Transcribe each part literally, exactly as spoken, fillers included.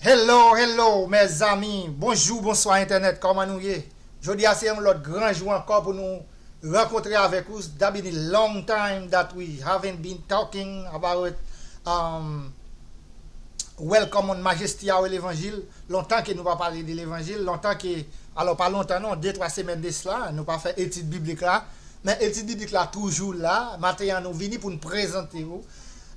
Hello, hello, mezanmi. Bonjou, bonswa, entènèt. Kòman nou ye? Jodi a se yon lòt gran jou ankò pou nou rankontre avèk ou. It's been a long time that we haven't been talking about um, Welcome on Majesty Our Levanjil. Lontan ke nou pa pale de levanjil, lontan ke, alò pa lontan non, de twa semèn de sila, nou pa fè etid biblik la. Men etid biblik la toujou la. Maten an nou vini pou n prezante ou.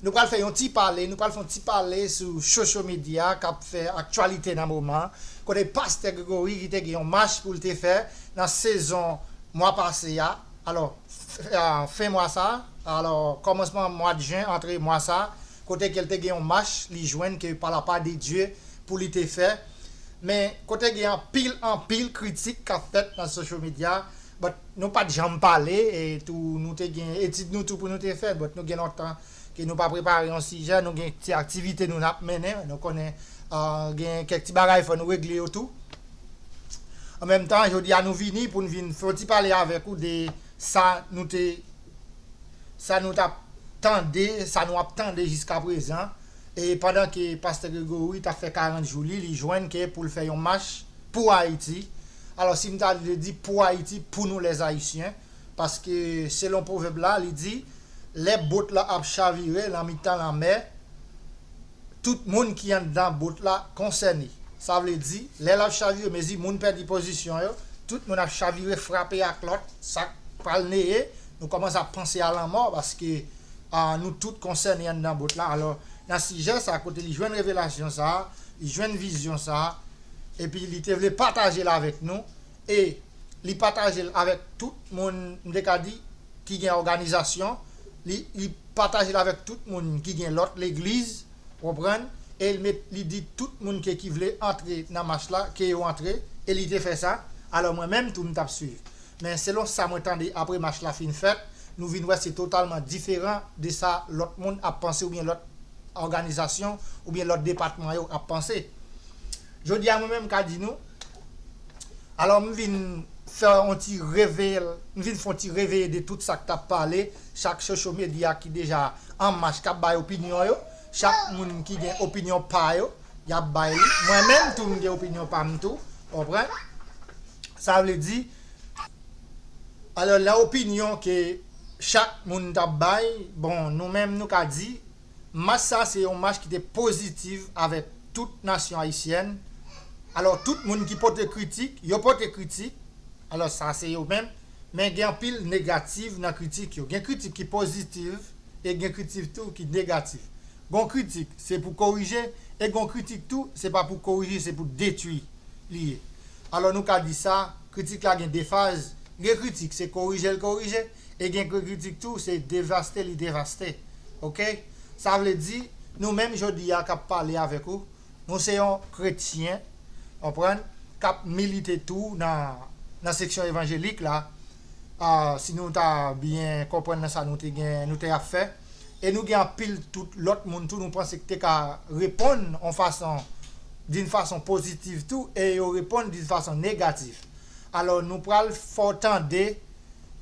Nou pral fè yon ti pale, nou pral fè yon ti pale sou social media k ap fè aktyalite nan moman an. Kote pastè Gregory ki te gen yon mach pou l te fè nan sezon mwa pase a. Alò, f- a, fen mwa sa, alò, kòmansman mwa de jen, antre mwa sa, kote ke l te gen yon mach, li jwenn ke pa la pa de Dye pou li te fè. Men kote gen anpil, anpil kritik k ap fèt nan social media, but nou pa t janm pale, e tou nou te gen etid nou tou pou nou te fè, but nou gen lontan ke nou pa prepare yon sijè, nou gen ti aktivite nou n ap mennen, nou konnen uh, gen kèk ti bagay fò nou regle yo tou. An menm tan, jodi a nou vini pou n vin fè yon ti pale avèk ou de sa nou te sa nou t ap tande, sa nou ap tande jiska prezan. E pandan ke pastè Gregory t ap fè karant jou li, li jwenn ke pou l fè yon mach pou Ayiti. Alò, si m ta vle di pou Ayiti, pou nou lèzayisyen, paske selon pwovèb la, li di, lè bot la ap chavire nan mitan lanmè, tout moun ki anndan bot la konsène. Sa vle di, lè l ap chavire, mezi moun pèdi pozisyon yo, tout moun ap chavire, frape ak lòt, sa k pral neye, nou kòmanse ap panse a lanmò, paske a, nou tout konsène anndan bot la. Alò, nan sijè sa, kote li jwenn revelasyon sa, li jwenn vizyon sa, epi li te vle pataje l avèk nou, e li pataje l avèk tout moun, m te ka di, ki gen òganizasyon, li, li pataje l avèk tout moun ki gen lòt legliz, konprann, e li met, li di tout moun ke ki vle antre nan mach la, ke yo antre, e li te fè sa. Alò, mwen menm tou, m t ap swiv. Men selon sa mwen tande apre mach la fin fèt, nou vin wè se totalman diferan de sa lòt moun ap panse oubyen lòt òganizasyon oubyen lòt depatman yo ap panse. Jodi a mwen menm m ka di nou, alò m vin fè yon ti reveye, m vin fè yon ti reveye de tout sa k t ap pale, chak social media ki deja an mach k ap bay opinyon yo, chak moun ki gen opinyon pa yo, y ap bay li. Mwen menm tou m gen opinyon pa m tou, konprann? Sa vle di, alò, nan opinyon ke chak moun t ap bay, bon, nou menm nou ka di, mach sa se yon mach ki te pozitif avèk tout nasyon ayisyèn. Alò, tout moun ki pote kritik, yo pote kritik. Alò, sa se yo menm. Men gen anpil negatif nan kritik yo. Gen kritik ki pozitif e gen kritik tou ki negatif. Gon kritik, se pou korije, e gon kritik tou, se pa pou korije, se pou detwi li ye. Alò, nou ka di sa, kritik la gen de faz. Gen kritik, se korije l korije, e gen kritik tou, se devaste li devaste. Oke? Sa vle di, nou menm jodi a k ap pale avèk ou, nou se yon kretyen, konprann, k ap milite tou nan, nan seksyon evanjelik la. Ah, si nou ta byen konprann nan sa nou te gen, nou te ap fè. E nou gen anpil tout lòt moun tou, nou panse ki te ka reponn yon fason, d'une façon positive tou, e yo reponn d'une façon negative. Alò, nou pral fè w tande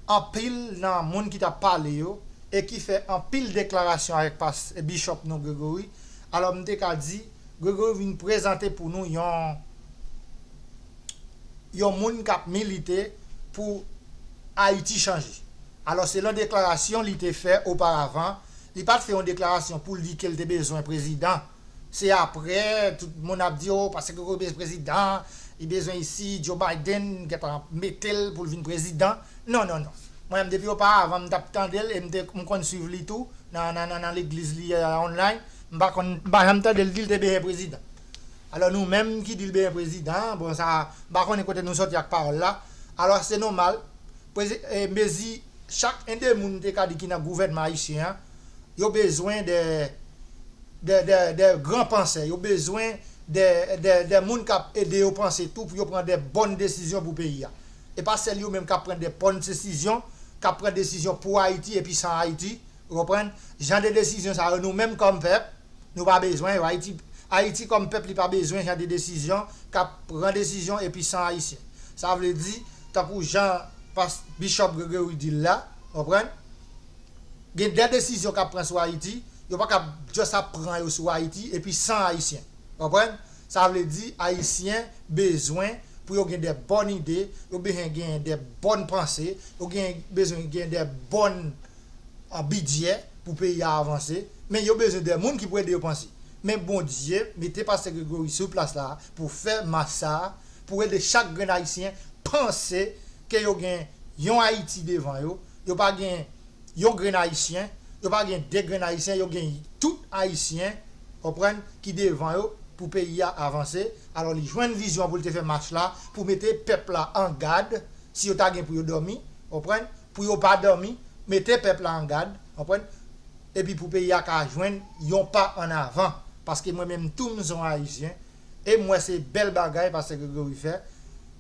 anpil nan moun ki t ap pale yo, e ki fè anpil deklarasyon avèk pas, bishop nou Gregory. Alò, m te ka di, Gregory vin prezante pou nou yon, yon moun k ap milite pou Ayiti chanje. Alò, selon deklarasyon li te fè oparavan, li pa t fè yon deklarasyon pou l di ke l te bezwen prezidan. Se apre, tout moun ap di, o, paske Gregory bezwen prezidan, li bezwen isi, Joe Biden gentan mete l pou l vin prezidan. Non, non, non. Mwen menm, depi oparavan, m t ap tande l e m te, m konn swiv li tou nan, nan, nan, nan legliz li, euh, online. M pa konn, m pa janm tande l di l te bezwen prezidan. Alò, nou menm ki di l bezwen prezidan, bon, sa, m pa konnen kote nou sòti ak pawòl la. Alò, se nòmal, prezi- e, mezi chak en de moun te ka di ki nan gouvènman ayisyen an, yo bezwen de, de, de, de gran pansè, yo bezwen de, de, de moun k ap ede yo panse tou pou yo pran de bòn desizyon pou peyi a. E pa sèl yo menm k ap pran de bòn desizyon, k ap pran desizyon pou Ayiti epi san Ayiti, ou konprann? Jan de desizyon sa yo, nou menm kòm pèp, nou pa bezwen yo. Ayiti, Ayiti kòm pèp, li pa bezwen jan de desizyon k ap pran desizyon epi san Ayisyen. Sa vle di, tankou jan pas, Bishop Gregory di l la, konprann? Gen de desizyon k ap pran sou Ayiti, yo pa ka just ap pran yo sou Ayiti epi san Ayisyen. Konprann? Sa vle di, Ayisyen bezwen pou yo gen de bòn ide, yo bezwen gen de bòn panse, yo gen, bezwen gen de bòn, a, bidjè pou peyi a avanse, men yo bezwen de moun ki pou ede yo panse. Men Bondye mete Pastè Gregory sou plas la pou fè mach sa a, pou ede chak grenn Ayisyen panse ke yo gen yon Ayiti devan yo, yo pa gen yon grenn Ayisyen, yo pa gen de grenn Ayisyen, yo gen tout Ayisyen, konprann, ki devan yo pou peyi a avanse. Alò, li jwenn vizyon pou l te fè mach la, pou mete pèp la an gad, si yo ta gen pou yo dòmi, konprann, pou yo pa dòmi, mete pèp la an gad, konprann, epi pou peyi a ka jwenn yon pa an avan. Paske mwen menm tou, m se yon Ayisyen, e m wè se bèl bagay Pastè Gregory fè.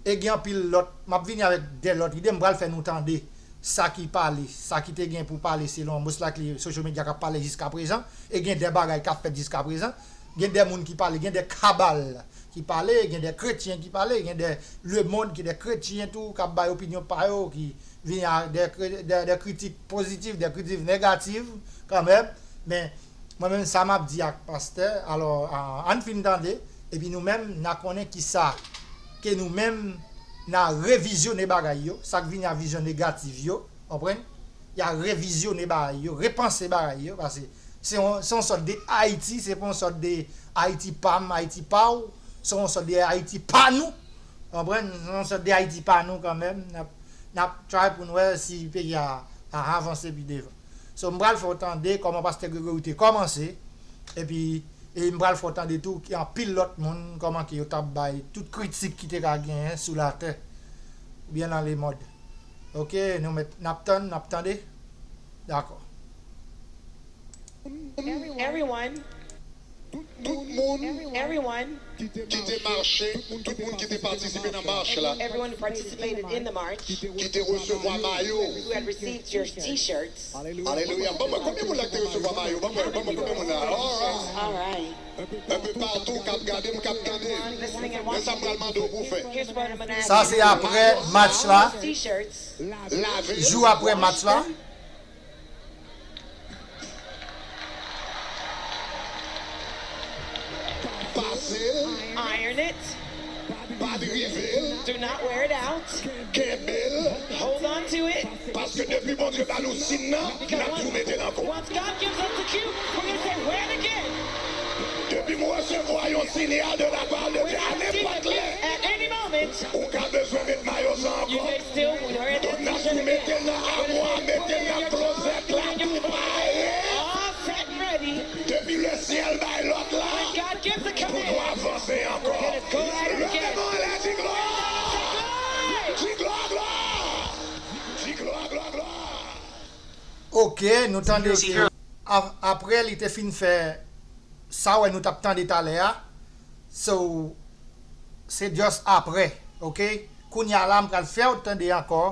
E gen anpil lòt, m ap vini avèk de lòt ide, m pral fè nou tande sa ki pale, sa ki te gen pou pale selon most likely social media k ap pale jiskaprezan, e gen de bagay k ap fèt jiskaprezan, gen de moun ki pale, gen de kabal ki pale, gen de kretyen ki pale, gen de lemonn ki de kretyen tou, k ap bay opinyon pa yo, ki vini a de, kre- de, de kritik pozitif, de kritik negatif, kanmenm, men Mwen menm sa m ap di ak pastè, alò, a, ann fin tande, epi nou menm, n a konnen kisa ke nou menm, n a revizyone bagay yo, sa k vini a vizyon negatif yo, konprann? Y a revizyone bagay yo, repanse bagay yo, paske se yon, se yon sòt de Ayiti, se pa yon sòt de Ayiti pa m, Ayiti pa w, se yon sòt de Ayiti pa nou, konprann? Se yon sòt de Ayiti pa nou kanmenm, n ap, n ap try pou n wè si peyi a, a avanse pi devan. So, m pral fè w tande kòman Pastè Gregory te kòmanse, epi, e m pral fè w tande tou ki anpil lòt moun, kòman ke yo t ap bay tout kritik ki te ka genyen sou latè, oubyen nan lemond. Oke, nou mèt, n ap tann, n ap tande? Dakò. Everyone, Tout moun everyone, ki te mache, tout moun ki te patisipe nan mach la, everyone who participated in the march, ki te resevwa mayo. Who had received your t-shirts. Alelouya. Bon, mwen, konbyen moun la ki te resevwa mayo? Bon, mwen, bon, mwen, konbyen moun la? All right. Enpe patou, k ap gade m, k ap tande m. Men sa m pral mande w pou w fè. Sa se apre match la. Jou apre match la. Pase l. Iron it. Pa drive l. Do not wear it out. Kenbe l. Hold on to it. Paske depi Bondye ba nou sin nan, n ap tou mete l ankò. Once God gives us the cue, we're going to say, "Wear it again." Depi m resevwa yon sinyal de la part de Dye a nenpòt lè, at any moment, ou ka bezwen met mayo sa ankò. Donk n ap tou mete l nan amwa, mete l nan klozèt la, tou pare. Depi lesyèl bay lòd la, pou nou avanse ankò. Leve men w anlè, di glwa! Di glwa, glwa! Di glwa, glwa, glwa! Oke, nou tande ke ap- apre li te fin fè sa wè nou t ap tande talè a. So, se just apre, oke? Kounye a la, m pral fè w tande ankò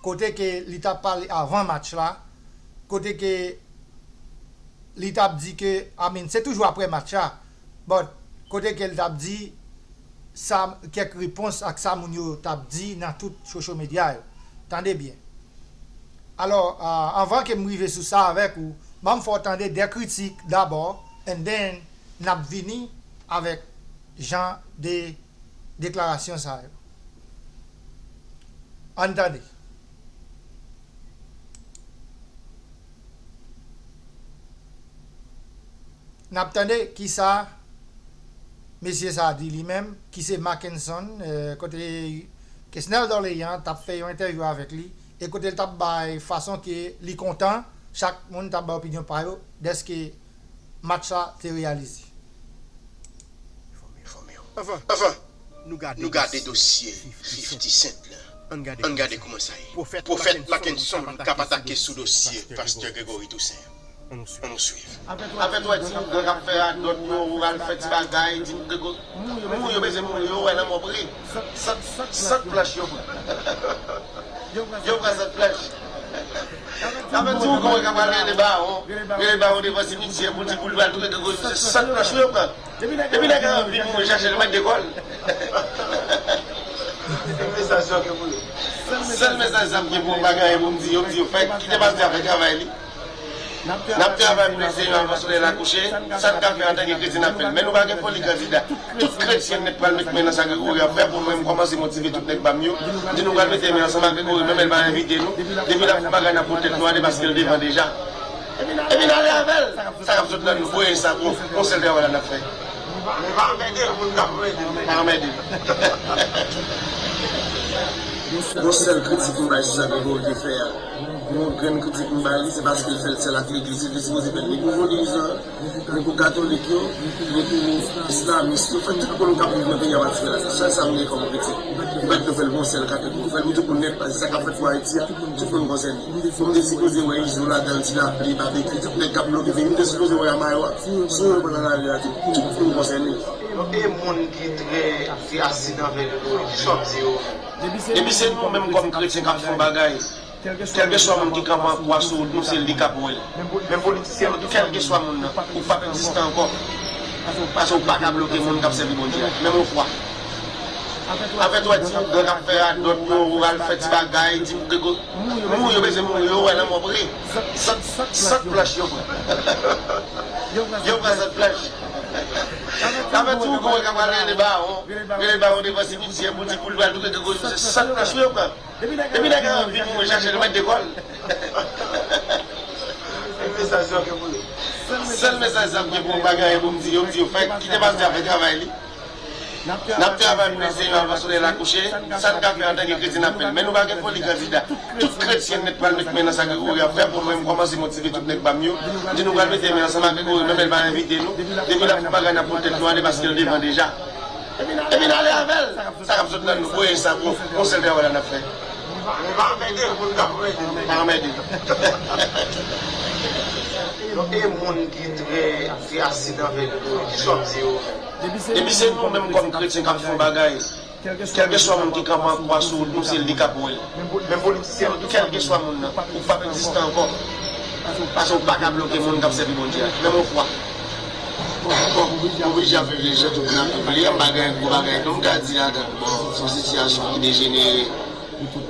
kote ke li t ap pale avan match la, kote ke li t ap di ke, I mean, se toujou apre match la, but kote ke li t ap di sa, kèk repons ak sa moun yo t ap di nan tout social media yo. Tande byen. Alò, a, anvan ke m rive sou sa avèk ou, ban m fè w tande de kritik dabò, and then n ap vini avèk jan de deklarasyon sa yo. Ann tande. N ap tande kisa mesye sa a di li menm, ki se Mackenson, eh, kote Kesnel Dorlean t ap fè yon entèvyou avèk li, e kote l t ap bay fason ke li kontan, chak moun t ap bay opinyon pa yo, dèske match la te reyalize. Anfen, nou gade dosye fifty Cent la. Ann gade kouman sa ye. Pwofèt Mackenson k ap atake sou dosye Pastè Gregory Toussaint an. Ann nou swiv. Apre twa ti ougan k ap fè radòt yo, ou al fè ti bagay, di m Gregory. Moun yo bezwen mouri, yo wè lanmò pre. Sant, sant, sant planch yo pran. Yo pran sant planch. Sa fè ti ougan wè k ap al rele bawon. Rele bawon devan simityè pou di pou l pral touye Gregory Toussaint. Sant planch yo pran. Depi nèg la vin mouri chache l, mèt dekò l. Se mesaj sa w gen pou yo. Sèl mesaj sa m gen pou yo, m pa gen anyen pou m di yo, m di yo fè, kite pastè a fè travay li. N ap travay pou leve yo anvan solèy la kouche. Sa n ka fè antanke kretyen, n ap fè l. Men nou pa gen foli kandida. Tout kretyen nèt pral met men nan sa Gregory ap fè pou mwen m kòmanse motive tout nèg pa m yo. M di nou pral mete men ansanm ak Gregory, menm lè l pa envite nou. Depi l ap fè bagay, n ap pot tèt nou ale paske l devan deja. Epi n ale avè l. Sa k ap sot nan nou, voye sa pou yon sèl travay la n ap fè. Men pa anmède l, moun k ap anmède l. Pa anmède l. Yon sèl kritik m bay sou sa Gregory te fè a. Yon grenn kritik m bay li, se paske l fè l sèl ak legliz. Li te sipoze fè l ni pou vodou, ni pou katolik yo, ni pou islamis yo. Fè tout moun k ap viv nan peyi a pa ti fè la. Se sèl sa m gen kòm kritik. M pa t dwe fè l pou yon sèl kategori. Fè l pou tout moun nèt, paske sa k ap fèt pou Ayiti a, tout moun konsène. Pou m te sipoze wè Izo ladan l, Ti Lapli, Babekyou, tout nèg k ap bloke peyi, m te sipoze wè Amaywa. Si yo pran nan lari a tou, tout moun konsène. E moun ki trè, trè asid anvè Gregory, kisa w ap di yo? Depi se nou menm kòm kretyen k ap fè yon bagay, kèlkeswa moun ki kanpe an kwa sou wout nou, se li k ap wè l. Menm politisyen yo tou. Kèlkeswa moun nan, ou p ap egziste ankò. Paske ou pa ka bloke moun k ap sèvi Bondye a, menm yon fwa. Afè twati, gran k ap fè radòt yo, ou al fè ti bagay, di Gregory, mouri, yo bezwen mouri, yo wè lanmò pre. Sant, sant planch yo pran. Yo pran sant planch. Afè ti Hugo k ap al rele bawon, rele bawon devan simityè pou di pou l pral touke Gregory, se sant planch yo pran. Depi nèg la anvi mouri, chache l, mèt dekò l. Sèl mesaj sa m gen pou li. Sèl mesaj sa m gen pou m, pa gen anyen pou m di yo, m di yo fè, kite pastè a fè travay li. N ap travay pou leve yo anvan solèy la kouche. Sa n ka fè antanke kretyen, n ap fè l. Men nou pa gen foli kandida. Tout kretyen nèt pral met men nan sa Gregory ap fè pou mwen m kòmanse motive tout nèg pa m yo. M di nou pral mete men ansanm ak Gregory, menm lè l pa envite nou. Depi l ap fè bagay, n ap pot tèt nou ale paske l devan deja. Epi n ale avè l. Sa k ap sot nan nou, voye sa pou yon sèl travay la n ap fè. Men pa anmède l, moun k ap anmède l. Pa anmède l. Donk, e moun ki trè, trè asid anvè Gregory, kisa w ap di yo? Depi se nou menm kòm kretyen k ap fè yon bagay, kèlkeswa moun ki kanpe an kwa sou wout nou, se li k ap wè l. Menm politisyen yo tou. Kèlkeswa moun nan, ou p ap egziste ankò. Paske ou pa ka bloke moun k ap sèvi Bondye a, menm yon fwa. Bon, oblije ap viv lejan tout moun ap viv li a, m pa gen gwo bagay non m ka di ladan l. Bon, se yon sitiyasyon ki dejenere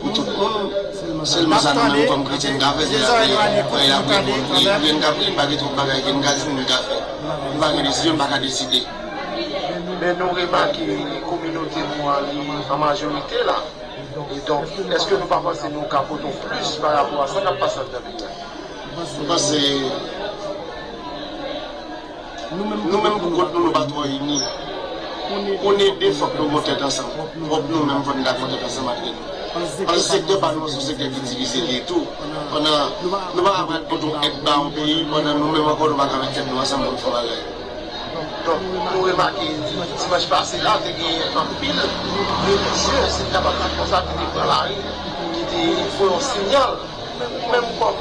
pou tout moun. Sèlman sa nou menm kòm kretyen n ka fè, se lapriyè. Priyè, lapriyè pou nou priye. Priye n ka priye, n pa gen twòp bagay ke n ka di, nou n ka fè. Nou pa gen desizyon, n pa ka deside. Men nou remake kominote nou an, li an majorite la. E donk, èske nou pa panse nou ka pote yon plis pa rapò a sa k ap pase anndan peyi a? Mwen panse nou menm pou kont nou, nou pa twò ini. Pou n ede, fòk nou gon tèt ansanm. Pwòp nou menm, fòk nou ta gon tèt ansanm antre nou. Paske sektè pa nou an, se yon sektè ki divize li ye tou. Pandan nou pa ka pral pote yon èd ba yon peyi, pandan nou menm ankò, nou pa ka met tèt nou ansanm pou n fè yon bagay. Donk, nou remake, dimanch pase la, te gen anpil relijye, si n kapab di konsa, ki te pran lari, ki te voye yon siyal. Ou menm kòm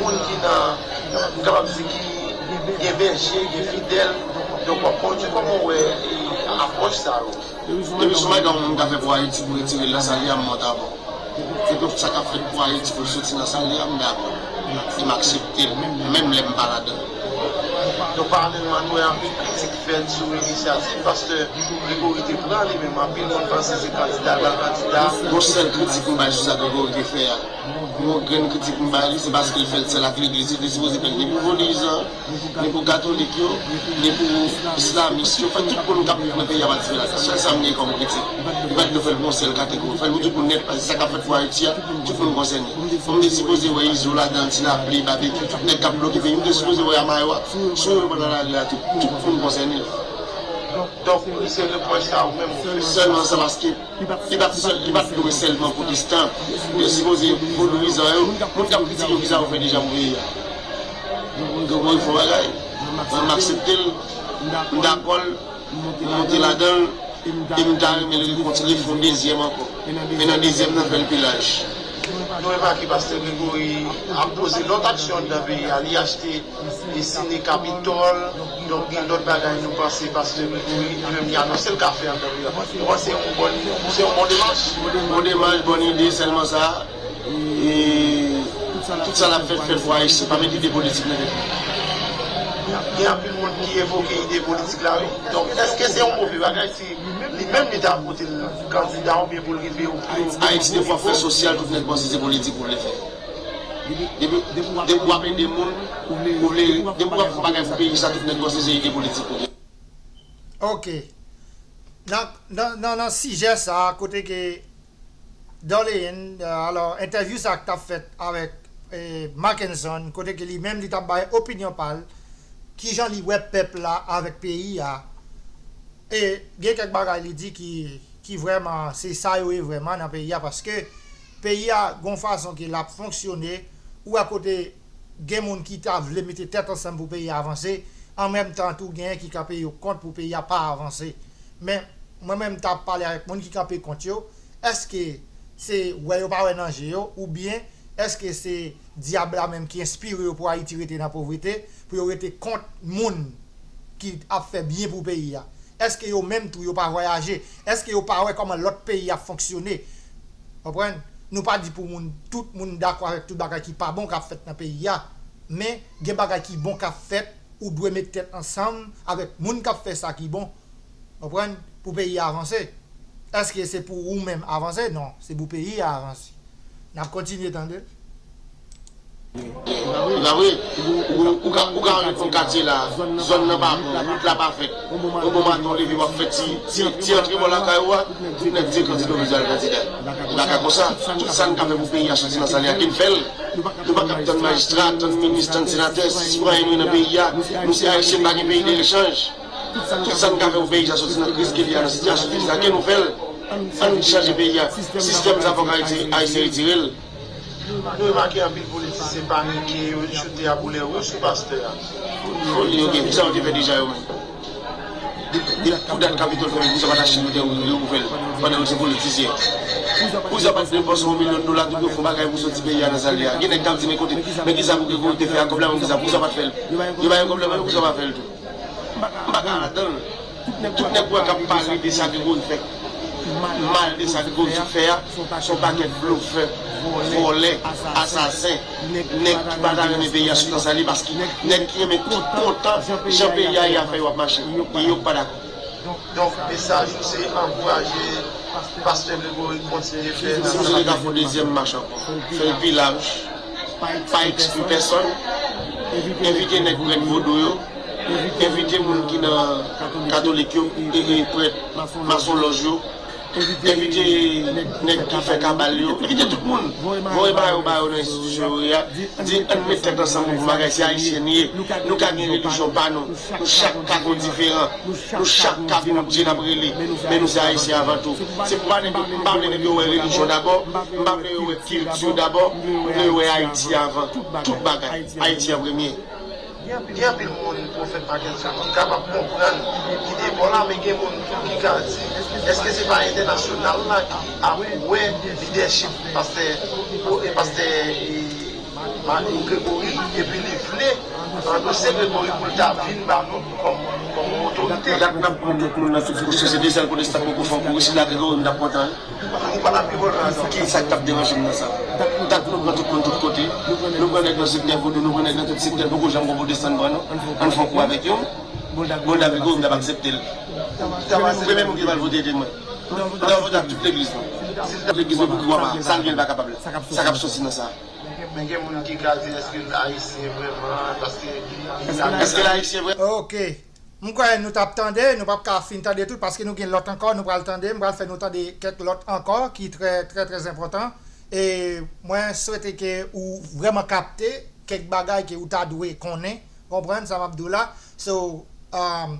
moun ki nan, m kapab di ki gen bèje, gen fidèl, donk w ap kondui, kòman w wè, e, apwòch sa yo? Depi se yon bagay yon moun ka fè pou Ayiti, pou retire l nan sa l ye a, m mòtavan. Depi tout sa k ap fèt pou Ayiti, pou l soti nan sa l ye a, m dakò. E m aksepte l, menm lè m pa ladan l. Donk, paralèlman, nou wè anpil kritik fèt sou inisyativ pastè Gregory te pran, li menm anpil moun panse se kandida l pral kandida. Gon sèl kritik m bay sou sa Gregory te fè a. Gon grenn kritik m bay li, se paske l fè l sèl ak legliz, li te sipoze fè l ni pou vodou, ni pou katolik yo, ni pou islamis yo, fè tout moun k ap viv nan peyi a patisipe ladan l. Sèl sa m gen kòm kritik. Li pa t dwe fè l pou yon sèl kategori. Fè l pou tout moun nèt, paske sa k ap fèt pou Ayiti a, tout moun konsène. Pou m te sipoze wè Izo ladan l, Ti Lapli, Babekyou, tout nèg k ap bloke peyi, m te sipoze wè Amaywa, si yo pran nan lari a tou, tout moun konsène. Donk, se repwòch sa ou menm ou fè? Sèlman sa, paske li pa t sèl, li pa t dwe sèlman pwotestan. Li te sipoze vodouyizan yo, moun k ap kritike yo, kisa yo fè deja pou peyi a? Yo, yo fè yon bagay. Mwen, m aksepte l, m dakò l, m monte ladan l, e m ta renmen l rekontre fè yon dezyèm ankò. Men nan dezyèm nan, fè l pi laj. Nou remake pastè Gregory ap poze lòt aksyon anndan peyi a. Li achte e sine Kapitòl, donk gen lòt bagay nou panse pastè Gregory li menm li anonse l ka fè anndan peyi a. Nou panse se yon bon, se yon bon demach? Bon demach, bòn ide, sèlman sa, e, tout sa l ap fè, fè l pou Ayisyen. Pa met ide politik nan tèt li. Gen anpil moun ki evoke ide politik la, wi. Donk, èske se yon move bagay si li menm li ta pote l kandida oubyen pou l rive o pi wo nivo? Ayiti, defwa, fè sosyal, tout nèg panse se politik pou l fè. Depi, depi w ap ede moun, ou vle, depi w ap fè bagay pou peyi sa, tout nèg konsidere se politik ou ye. Ok. Nan, nan, nan, nan sijè sa, kote ke Dorléan, alò, entèvyou sa k t ap fèt avèk eh, Mackenson, kote ke li menm li t ap bay opinyon pa l, kijan li wè pèp la avèk peyi a. E gen kèk bagay li di ki, ki vrèman, se sa yo ye vrèman nan peyi a, paske peyi a gon fason ke l ap fonksyone, ou wè kote gen moun ki ta vle mete tèt ansanm pou peyi a avanse, an menm tan tou genyen ki kanpe yo kont pou peyi a pa avanse. Men, mwen menm m t ap pale avèk moun ki kanpe kont yo, èske se wè yo pa wè nan je yo, oubyen èske se dyab la menm ki enspire yo pou Ayiti rete nan povrete, pou yo rete kont moun ki ap fè byen pou peyi a? Èske yo menm tou yo pa vwayaje? Èske yo pa wè kòman lòt peyi ap fonksyone? Konprann? Nou pa di pou moun, tout moun dakò avèk tout bagay ki pa bon k ap fèt nan peyi a. Men, gen bagay ki bon k ap fèt, ou dwe met tèt ansanm avèk moun k ap fè sa ki bon. Konprann? Pou peyi a avanse. Èske se pou ou menm avanse? Non, se pou peyi a avanse. N ap kontinye tande. Sa vre, ou, ou, ou ka, ou ka antre nan katye la, zòn nan pa bon, wout la pa fèt. Yon bon maten w leve w ap fè ti, ti, ti antre bò lakay ou a, tout nèg di kandida bezwen al kandida. Ou ta ka konsa, tout sa n ka fè pou peyi a soti nan sa li a, ki n fè l. Nou pa ka ap tann majistra, tann minis, tann senatè, si se pa anyen nou ye nan peyi a, nou se Ayisyen, pa gen peyi de echanj. Tout sa n ka fè pou peyi sa soti nan kriz ke li a, nan sitiyasyon difisil sa, ke nou fè l. Ann chanje peyi a. Sistèm sa fòk Ayiti, Ayisyen retire l. Nou remake anpil politisyen panike, yo choute a boule wouj sou pastè a. Foli yo gen, kisa yo te fè deja yo menm? Depi, depi pou dat Kapitòl fèmen, poukisa pa ta chita yo te yo pou fè l pandan yo se politisyen? Poukisa pa t depanse yon milyon dola tou pou yo fè yon bagay pou soti peyi a nan sa li a? Gen nèg k ap di men kote, men kisa pou Gregory te fè ak kòb la menm, kisa, poukisa pa t fè l? Yo ba yo kòb la menm, poukisa pa fè l tou? M pa ka ladan l. Tout nèg ou wè k ap pale de sa Gregory fè, mal de sa Gregory fè a, se yon pakèt blofè, vòlè, asasen, nèg ki pa ta renmen peyi a sot nan sa li, paske nèg ki renmen kontan jan peyi a ye a fè yo ap mache, e yo k pa dakò. Donk, mesaj ou se ankouraje pastè Gregory kontinye fè nan sa l ap fè. Si misye te ka fè yon dezyèm mach ankò, fè l pi laj, pa ekskli pèsòn, envite nèg prèt vodou yo, envite moun ki nan katolik yo, e, e prèt masonlòj yo, envite nèg ki fè kabal yo, envite tout moun, voye ba yo, ba yo nan enstitisyon yo ye a, di ann met tèt ansanm pou bagay, se ayisyen n ye, nou ka gen relijyon pa nou, nou chak ka gen yon diferan, nou chak ka gen yon Dye n ap rele, men nou se ayisyen avan tou. Se pou pa nèg yo, m pa vle nèg yo wè relijyon dabò, m pa vle yo wè kilti dabò, m vle yo wè Ayiti avan tout bagay, Ayiti an premye. Gen anpil moun, pwofèt Mackenson, ki kapab konprann ide pa w la, men gen moun tou ki ka di, èske se pa entènasyonal la ki ap wè lidèchip pastè, pastè Gregory, epi li vle andose Gregory pou l ta vin ba nou kòm, kòm yon otorite? Dat n ap pran tout moun nan tout kouch sosyete, sèl kote stad poko fè yon kouri, si l la Gregory, m t ap kontan wi. Ou pa t ap gen pwoblèm nan sa. Ki sa k t ap deranje m nan sa? Dat nou pran tout moun tout kote. Nou pran nèg nan sektè vodou, nou pran nèg nan tout sektè, poko janm gon pwotestan n pran non. Ann fè yon kou avèk yo. Bon, David Gouin, m t ap aksepte l. Premye moun ki pral vote te mwen. M t ap vote ak tout legliz mwen. Tout legliz mwen pou ki w ap sa l gen l pa kapab la. Sa k ap soti nan sa. Men gen moun ki ka di èske l ayisyen vrèman, paske li la. Èske l ayisyen vrèman? Ok. M kwè nou t ap tande, nou p ap ka fin tande tout paske nou gen lòt ankò, nou pral tande, m pral fè nou tande kèk lòt ankò ki trè, trè, trè enpòtan. E mwen swete ke ou vrèman kapte kèk bagay ke ou ta dwe konnen, konprann sa m ap di w la. So, um,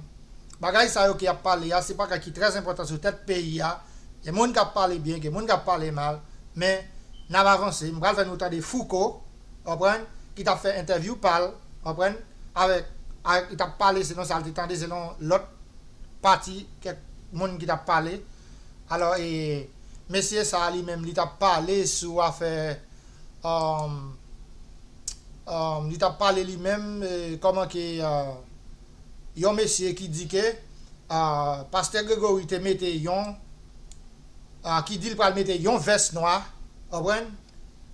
bagay sa yo ke y ap pale a, se bagay ki trè enpòtan sou tèt peyi a. Gen moun k ap pale byen, gen moun k ap pale mal, men n ap avanse. M pral fè nou tande Fouco, konprann, ki t ap fè entèvyou pa l, konprann, avèk, avèk, li t ap pale selon sa l te tande, selon lòt pati, kèk moun ki t ap pale. Alò, e, mesye sa a li menm, li t ap pale sou afè, um, um, li t ap pale li menm, e, kòman ke, uh, yon mesye ki di ke, uh, pastè Gregory te mete yon, uh, ki di l pral mete yon vès nwa, konprann?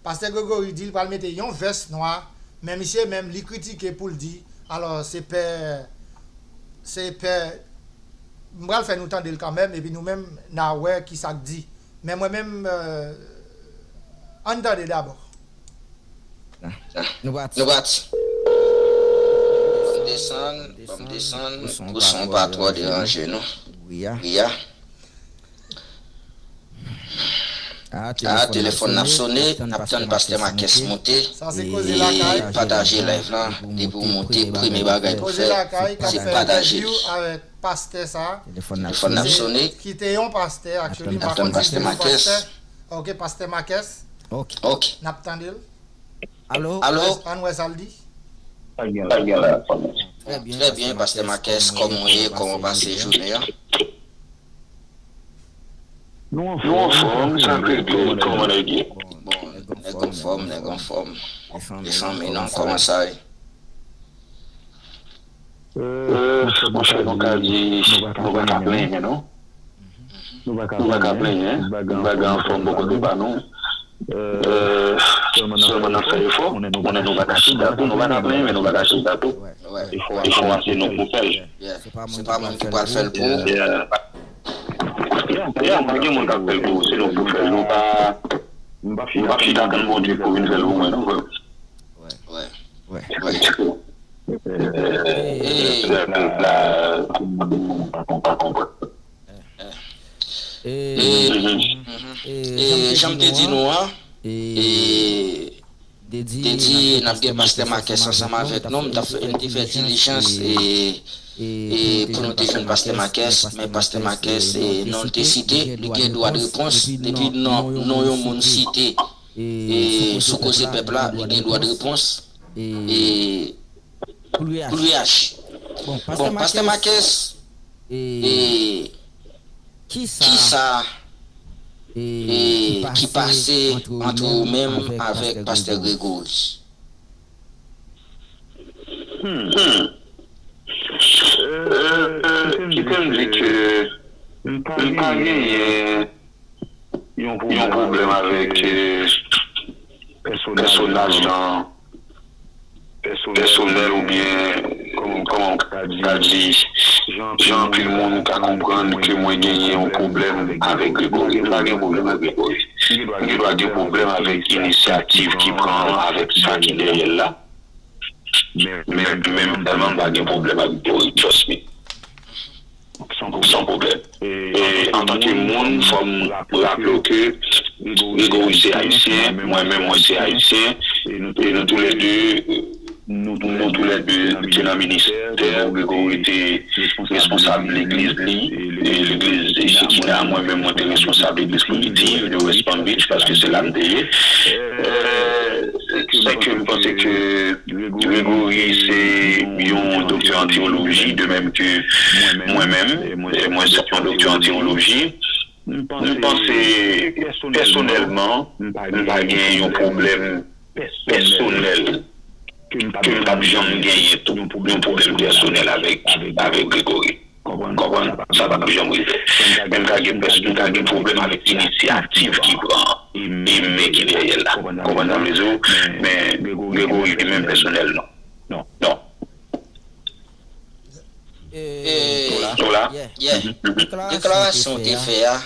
Pastè Gregory di l pral mete yon vès nwa, men misye menm li kritike pou l di, alò se pè, se pè, m pral fè nou tande l kanmenm, epi nou menm n a wè kisa k di. Men mwen menm, euh, ann tande dabò. Nou pati. Nou pati. Ban m desann, ban m desann, pou son pa twò deranje nou. Wi a. Ah, telefòn nan ap sone, n ap tann pastè Makès monte. Sa se Koze Lakay. Pataje live lan, depi w monte, premye bagay pou fè, se pataje li. Avèk pastè sa. Telefòn nan ap sone. Ki te yon pastè, actually, m pa konn si se yon pastè. Ok, pastè Makès. Ok. N ap tande l. Alo? Alo? Ann wè sa l di. Sa k gen la? Trè byen, pastè Makès, kòman w ye? Kòman w pase jounen an? Nou anfòm, sa k regle, kòman nèg ye? Bon, nèg anfòm, nèg anfòm. E fanmi nan, kòman sa ye? Euh, monchè, nou ka di, nou pa ka plenyen, non. Nou pa ka plenyen, bagay anfòm bò kote pa nou. Euh, sèlman n ap fè efò, konnen nou pa ka chita tou, nou pa ka plenyen, men nou pa ka chita tou. Efò a se nou pou fè l. Se pa moun ki pral fè l pou ou. Ya, pa gen moun k ap fè l pou ou, se nou pou fè l. Nou pa, nou p ap chita tann Bondye pou vin fè l pou mwen, non, frè m. Wè. Wè. Wè. Wè. E, e, jan m te di nou an, e, te di n ap gen pastè Makès ansanm avèk nou, m t ap fè, m te fè dilijans, e, e, pou nou te jwenn pastè Makès, men pastè Makès, e, non l te site, li gen dwa de repons, depi non, non yon moun site, e, sou Koze Pèp la, li gen dwa de repons. E, pou l reyaji. Bon, pastè Makès, e, kisa, e, ki pase ant ou menm avèk pastè Gregory? Hmm. Euh, kite m di ke m pa genyen yon pwoblèm avèk, euh, pèsonaj lan pèsonèl oubyen, kòman m ka di, jan anpil moun ka konprann ke mwen genyen yon pwoblèm avèk Gregory. M pa gen pwoblèm avèk Gregory. M gen dwa gen pwoblèm avèk inisyativ ki pran avèk sa ki dèyè l la. Men, men, men sèlman m pa gen pwoblèm avèk Gregory, trust me. San pwoblèm. E, antanke moun, fò m raple w ke Gregory se ayisyen, mwen menm mwen se ayisyen, e nou toulède, nou toulède te nan ministè, Gregory te responsab legliz li, e legliz Shekinah, mwen menm mwen te responsab legliz Primitiv de West Palm Beach, paske se la m te ye. Sèke m panse ke Gregory se yon doktè an teyoloji, de menm ke mwen menm, e mwen se yon doktè an teyoloji. M panse, pèsonèlman, m pa gen yon pwoblèm pèsonèl ke m p ap janm genyen tou, yon pwoblèm pèsonèl avèk, avèk Gregory. Konprann? Sa p ap janm rive. Men m ka gen pès-, m ka gen pwoblèm avèk inisyativ ki pran e men ki dèyè l la. Konprann sa m vle di w? Men Gregory li menm pèsonèl, non. Non. Tola? Yeah. Deklarasyon w te fè a,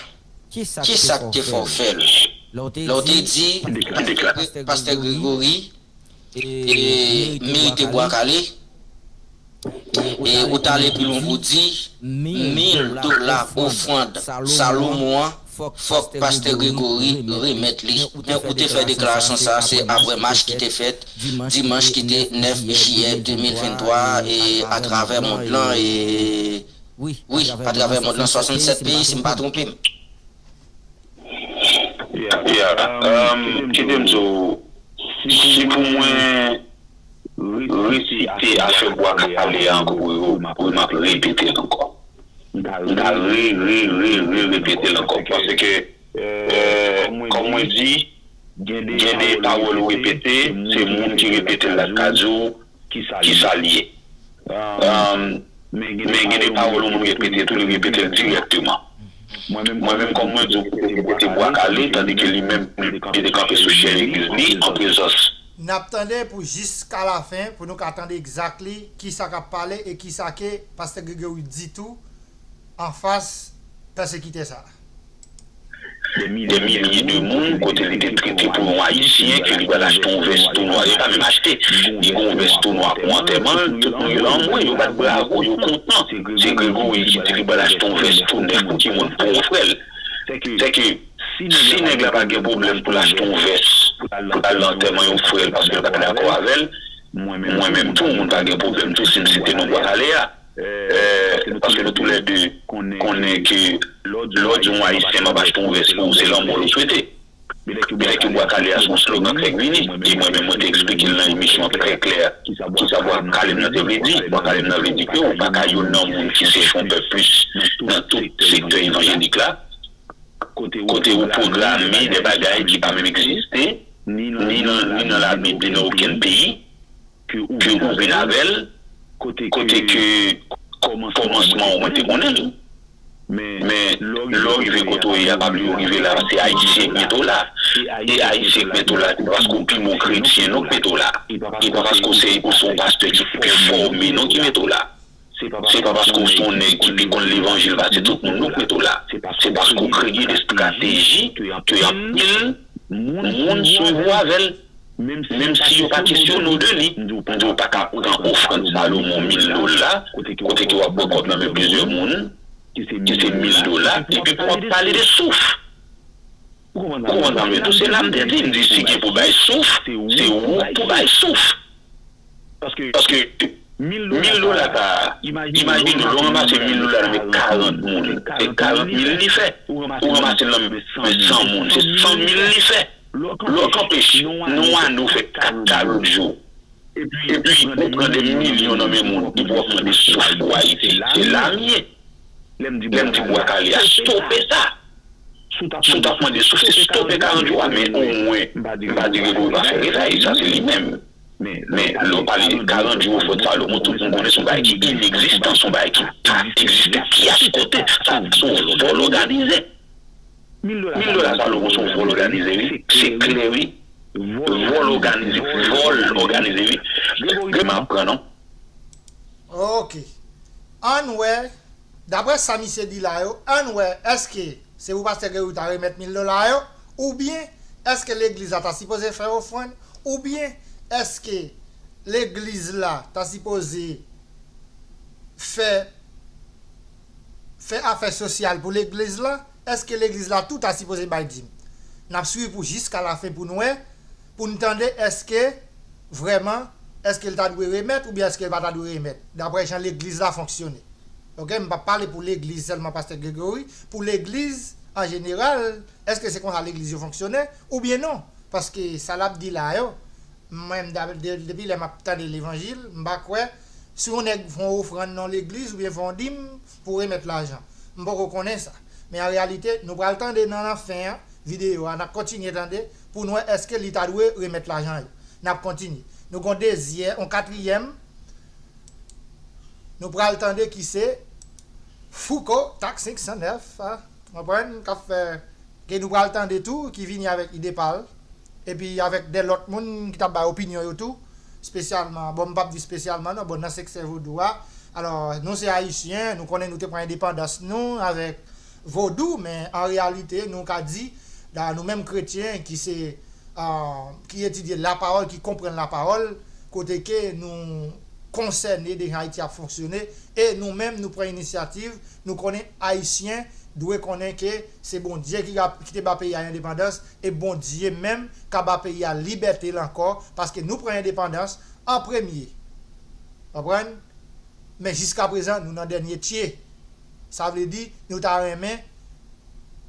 kisa k te fè w fè l? Lè w te di pastè Gregory e, merite bwa kale. E ou t ale pi lwen pou di, mil dola ofrann Salomon an, fòk pastè Gregory remèt li. Men ou te fè deklarasyon sa a, se apre mach ki te fèt dimanch ki te nèf jiyè de mil venntwa a, e atravè mond lan, e wi, atravè mond lan, swasannsèt peyi, si m pa twonpe m. Yeah, um, kite m di w, si pou mwen resite afè bwa kale a ankò, wi, wi, m ap repete l ankò. M ka re, re, re, re repete l ankò. Paske, euh, kòm mwen di, gen de pawòl ou repete, se moun ki repete l la k ka di w kisa l ye. Um, men gen de pawòl yon moun repete tou, li repete l dirèkteman. Mwen menm, kòm mwen di w, li te bwa kale, tandike li menm, li te kanpe sou syèj legliz li, an prezans. N ap tande pou jiska lafen, pou nou ka tande exactly kisa k ap pale e kisa ke pastè Gregory di tou anfas pèsekitè sa a. dè milye de moun kote li te trete pou yon Ayisyen ke li pral achte yon vès tou nwa. Yo pa menm achte. Li gen yon vès tou nwa pou antèman l, tout moun yo la anmwe, yo bat bravo, yo kontan. Se Gregory ki di li pral achte yon vès tou nèf pou ki moun? Pou yon frè l. Sèke si nèg la pa gen pwoblèm pou l achte yon vès pou l al nan antèman yon frè l paske l pa dakò avè l, mwen menm tou, moun pa gen pwoblèm tou si m site non Bwa Kale a. Paske nou toulède konnen ke lè w di yon Ayisyen m ap achte yon vès pou ou, se lanmò l ou swete. Bèlè ke Bwa Kale a se yon slogan k fèk vini, e mwen menm mwen te eksplike l nan emisyon an trè klè, kisa Bwa Kale m nan te vle di. Bwa Kale m nan vle di ke ou pa ka youn nan moun ki se chonpè plis nan tout sektè evanjelik la, kote ou pwograme de bagay ki pa menm egziste, ni nan, ni nan Labib, ni nan okenn peyi, ke ou vin avè l, kote ke kòmansman ou mwen te konnen l. Men lè w rive kote w ye a, pa bliye w rive la, se Ayisyen k mete w la. E Ayisyen k mete w la, se pa paske w pi bon kretyen non k mete w la. E pa paske w se, ou se yon pastè ki pi fòme non ki mete w la. Se pa paske w se yon nèg ki pi konn levanjil pase tout moun non k mete w la. Se paske w kreye de estrateji ke anpil moun swiv ou avè l. Menm si yo pa kesyone w de li, m di w pa ka pran ofrann Salomon mil dola, kote ke w ap pran kòb nan men plizyè moun, ki se mil dola, epi pou w ap pale de souf. Ou konprann sa m vle di w? Se la m te di, m di si gen pou bay souf, se ou pou bay souf. Paske mil dola sa a, imajine w, lè w ranmase mil dola nan men karant moun, se karant mil li fè. Ou ranmase l nan men san moun, se san mil li fè. Lè w kanpe, non, a nou fè kat kalot jou. Epi ou pran de milyon nan men moun, epi w ap mande souf pou Ayiti. Se la m ye. Lè m di Bwa Kale a, stope sa. Si w t ap mande souf, se stope karant jou a, men omwen, m pa di Gregory pa fè revèy, sa se li menm. Men lè w pale de karant jou ofrann Salomon, tout moun konnen se yon bagay ki inegzistan, se yon bagay ki pa egziste, kiyès kote, sa se yon vòl òganize. Mil dola Salomon se yon vòl òganize, wi. Se klè, wi. Vòl òganize, vòl òganize, wi. Gregory m ap pran non. Ok. Ann wè, daprè sa misye di la yo, ann wè, èske se pou pastè Gregory ta remèt mil dola yo, oubyen èske legliz la ta sipoze fè ofrann, oubyen èske legliz la ta sipoze fè fè afè sosyal pou legliz la, èske legliz la tou ta sipoze bay dim? N ap swiv pou jiska lafen pou n wè, pou n tande èske vrèman, èske l ta dwe remèt oubyen èske l pa ta dwe remèt, daprè jan legliz la fonksyone. Oke, m p ap pale pou legliz sèlman pastè Gregory, pou legliz an jeneral, èske se konsa legliz yo fonksyone oubyen non? Paske sa l ap di la yo, mwen menm depi lè m ap tande levanjil, m pa kwè si yon nèg fè yon ofrann nan yon legliz oubyen fè yon dim pou remèt lajan. M poko konnen sa. Men an reyalite, nou pral tande nan nan fen an videyo a, n ap kontinye tande pou n wè èske li ta dwe remèt lajan yo. N ap kontinye. Nou gen yon dezyè, yon katriyèm, nou pral tande ki se Fouco, Tak senk san nèf, konprann, k ap fè ke nou pral tande tou, ki vini avèk ide pa l, epi avèk de lòt moun ki t ap bay opinyon yo tou, espesyalman, bon, m p ap di espesyalman non, bon, nan sektè vodou a. Alò, nou se Ayisyen, nou konnen nou te pran endepandans nou avèk vodou, men an reyalite, nou ka di, nou menm kretyen ki se, ki etidye lapawòl, ki konprann lapawòl, kote ke nou konsène de jan Ayiti ap fonksyone, e nou menm nou pran inisyativ, nou konnen Ayisyen dwe konnen ke se Bondye ki ki te ba peyi a endepandans, e Bondye menm ka ba peyi a libète l ankò, paske nou pran endepandans an premye. Konprann? Men jiska prezan, nou nan dènye tye. Sa vle di, nou ta renmen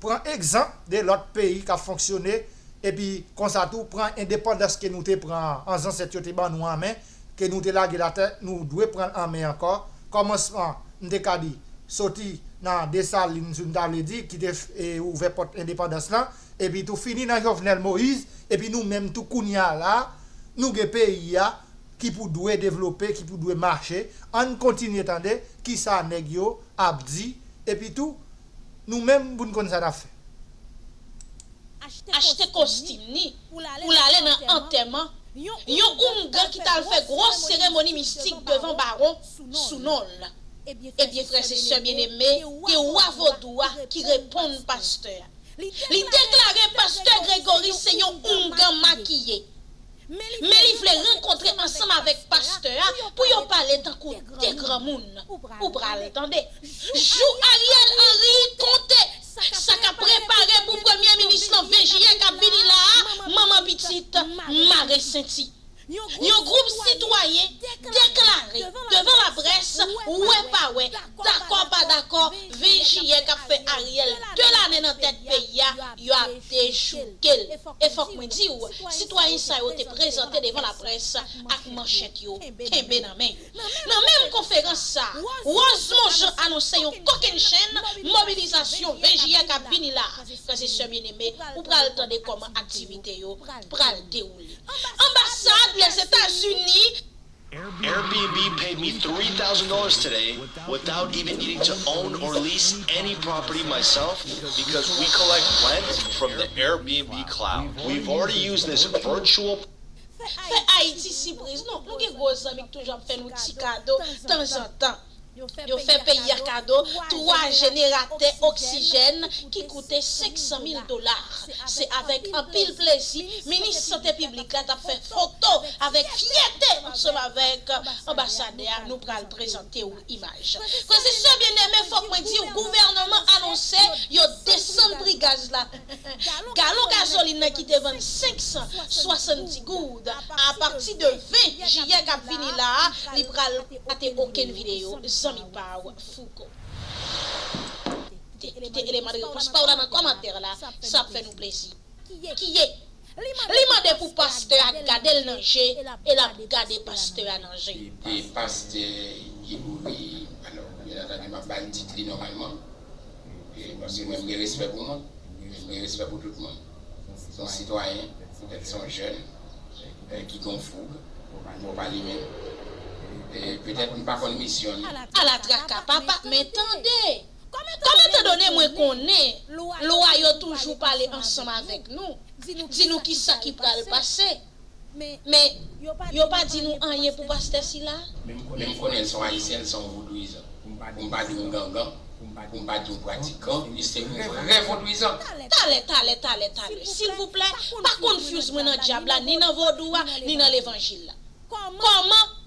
pran egzanp de lòt peyi k ap fonksyone, epi konsa tou pran endepandans ke nou te pran an, zansèt yo te ban nou an men, ke nou te lage l atè, nou dwe pran l an men ankò. Kòmansman, m te ka di, soti nan Desalin, si n ta vle di, ki te ouvè pòt endepandans lan, epi tou fini nan Jovenel Moïse, epi nou menm tou kounye a la, nou gen peyi a, ki pou dwe devlope, ki pou dwe mache. Ann kontinye tande kisa nèg yo ap di, epi tou, nou menm pou n konn sa n ap fè. Achte kostim ni pou l ale nan antèman yon oungan ki t al fè gwo seremoni mistik devan bawon sou non l. Ebyen, frè e sè byeneme, te wa vodou a ki reponn pastè a. Li deklare pastè Gregory se yon oungan makiye. Men li vle rankontre ansanm avèk pastè a pou yo pale tankou de granmoun. Ou pral tande. Jou Ariel Henry konte. Sa k ap prepare pou premye minis nan ven jiyè k ap vini la a, manman pitit, mare senti. Yon gwoup sitwayen deklare devan laprès, wè pa wè, dakò pa dakò, ven jiyè k ap fè Ariel de lane nan tèt peyi a, yo ap dechouke l. E fòk mwen di w, sitwayen sa yo te prezante devan laprès ak manchèt yo kenbe nan men yo. Nan menm konferans sa a, Rosemond Jean anonse yon kokennchenn mobilizasyon ven jiyè k ap vini la a. Frè e sè byeneme, ou pral tande kòman aktivite yo pral dewoule. Anbasad Lèzetazini Airbnb paid me three thousand dollars today without even needing to own or lease any property myself because we collect rent from the Airbnb cloud. We've already used this virtual Fè Ayiti sipriz. Non, nou gen gwo zanmi k toujou ap fè nou ti kado tanzantan. Yo fè peyi a kado twa jeneratè oksijèn ki koute senk san mil dola. Se avèk anpil plezi minis sante piblik la t ap fè foto avèk fyète ansanm avèk anbasadè a. Nou pral prezante w imaj. Frè e sè byeneme, fòk mwen di w, gouvènman anonse yo desann pri gaz la. Galon gazolin nan ki te vann senk san swasanndis goud, apati de ven jiyè k ap vini la a, li pral pa te okenn videyo, zanmi pa w Fouco. Kite, kite eleman de repons pa w la nan kòmantè la, sa ap fè nou plezi. Kiye? Li mande pou pastè a gade l nan je, e l ap gade pastè a nan je. E pastè Gregory, alò, byen antandi, m ap ba l tit li nòmalman. E, paske mwen, m gen respè pou moun. M gen respè pou tout moun. Se yon sitwayen, petèt se yon jèn, e, ki gen yon foug, bon, pa li menm. E, petèt m pa konn misyon li. Ala traka, papa, men tande! Kòm etandone mwen konnen lwa yo toujou pale ansanm avèk nou, di nou kisa ki pral pase. Men, yo pa di nou anyen pou pastè sila? Men m konnen l se yon ayisyen, l se yon vodouyizan. Pou m pa di yon gangan, pou m pa di yon pratikan, li se yon vrè vodouyizan. Talè, talè, talè, talè. Silvouplè, pa konfyouz mwen nan dyab la, ni nan vodou a, ni nan levanjil la. Kòman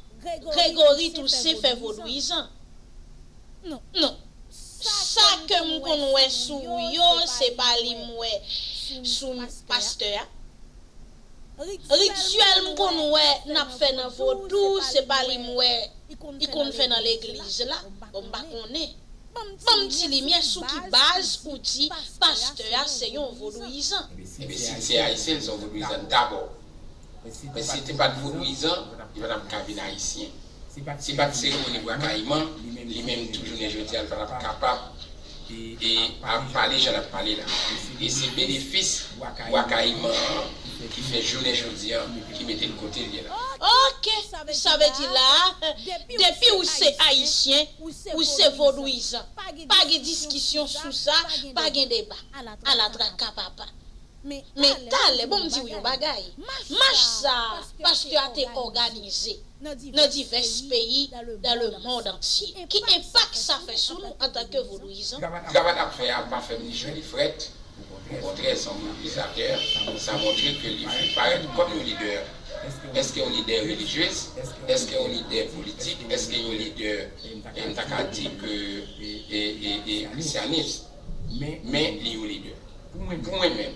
Gregory Toussaint fè vodouyizan? Non. Sa ke m konn wè sou yo, se pa li m wè sou pastè a. Rityèl m konn wè n ap fè nan vodou, se pa li m wè li konn fè nan legliz la. Bon, m pa konnen. Ban m ti limyè sou ki baz ou di pastè a se yon vodouyizan. Ebyen, si l se ayisyen, l se yon vodouyizan dabò. Men si l te pa t vodouyizan, li pa t ap ka vin ayisyen. Se pa t seremoni bwa kayiman, li menm tou jounen jodi a, li pa t ap kapab e ap pale jan l ap pale la. E se benefis bwa kayiman an ki fè jounen jodi a, ki mete l kote l ye la. Oke, sa vle di la, depi w se ayisyen, ou se vodouyizan. Pa gen diskisyon sou sa, pa gen deba. Ala traka papa. Men talè, bon, m di w yon bagay. Mach sa a, pastè a te òganize nan divès peyi dans le monde entier. Ki enpak sa fè sou nou antanke vodouyizan? Travay l ap fè a pa fè m ni cho ni frèt. Okontrè, se yon mobilizatè. Sa montre ke li vle parèt kòm yon lidè. Èske yon lidè relijyez? Èske yon lidè politik? Èske yon lidè, e, m ta ka di ke, e, e, e, krisyanis? Men li yon lidè. Pou mwen menm,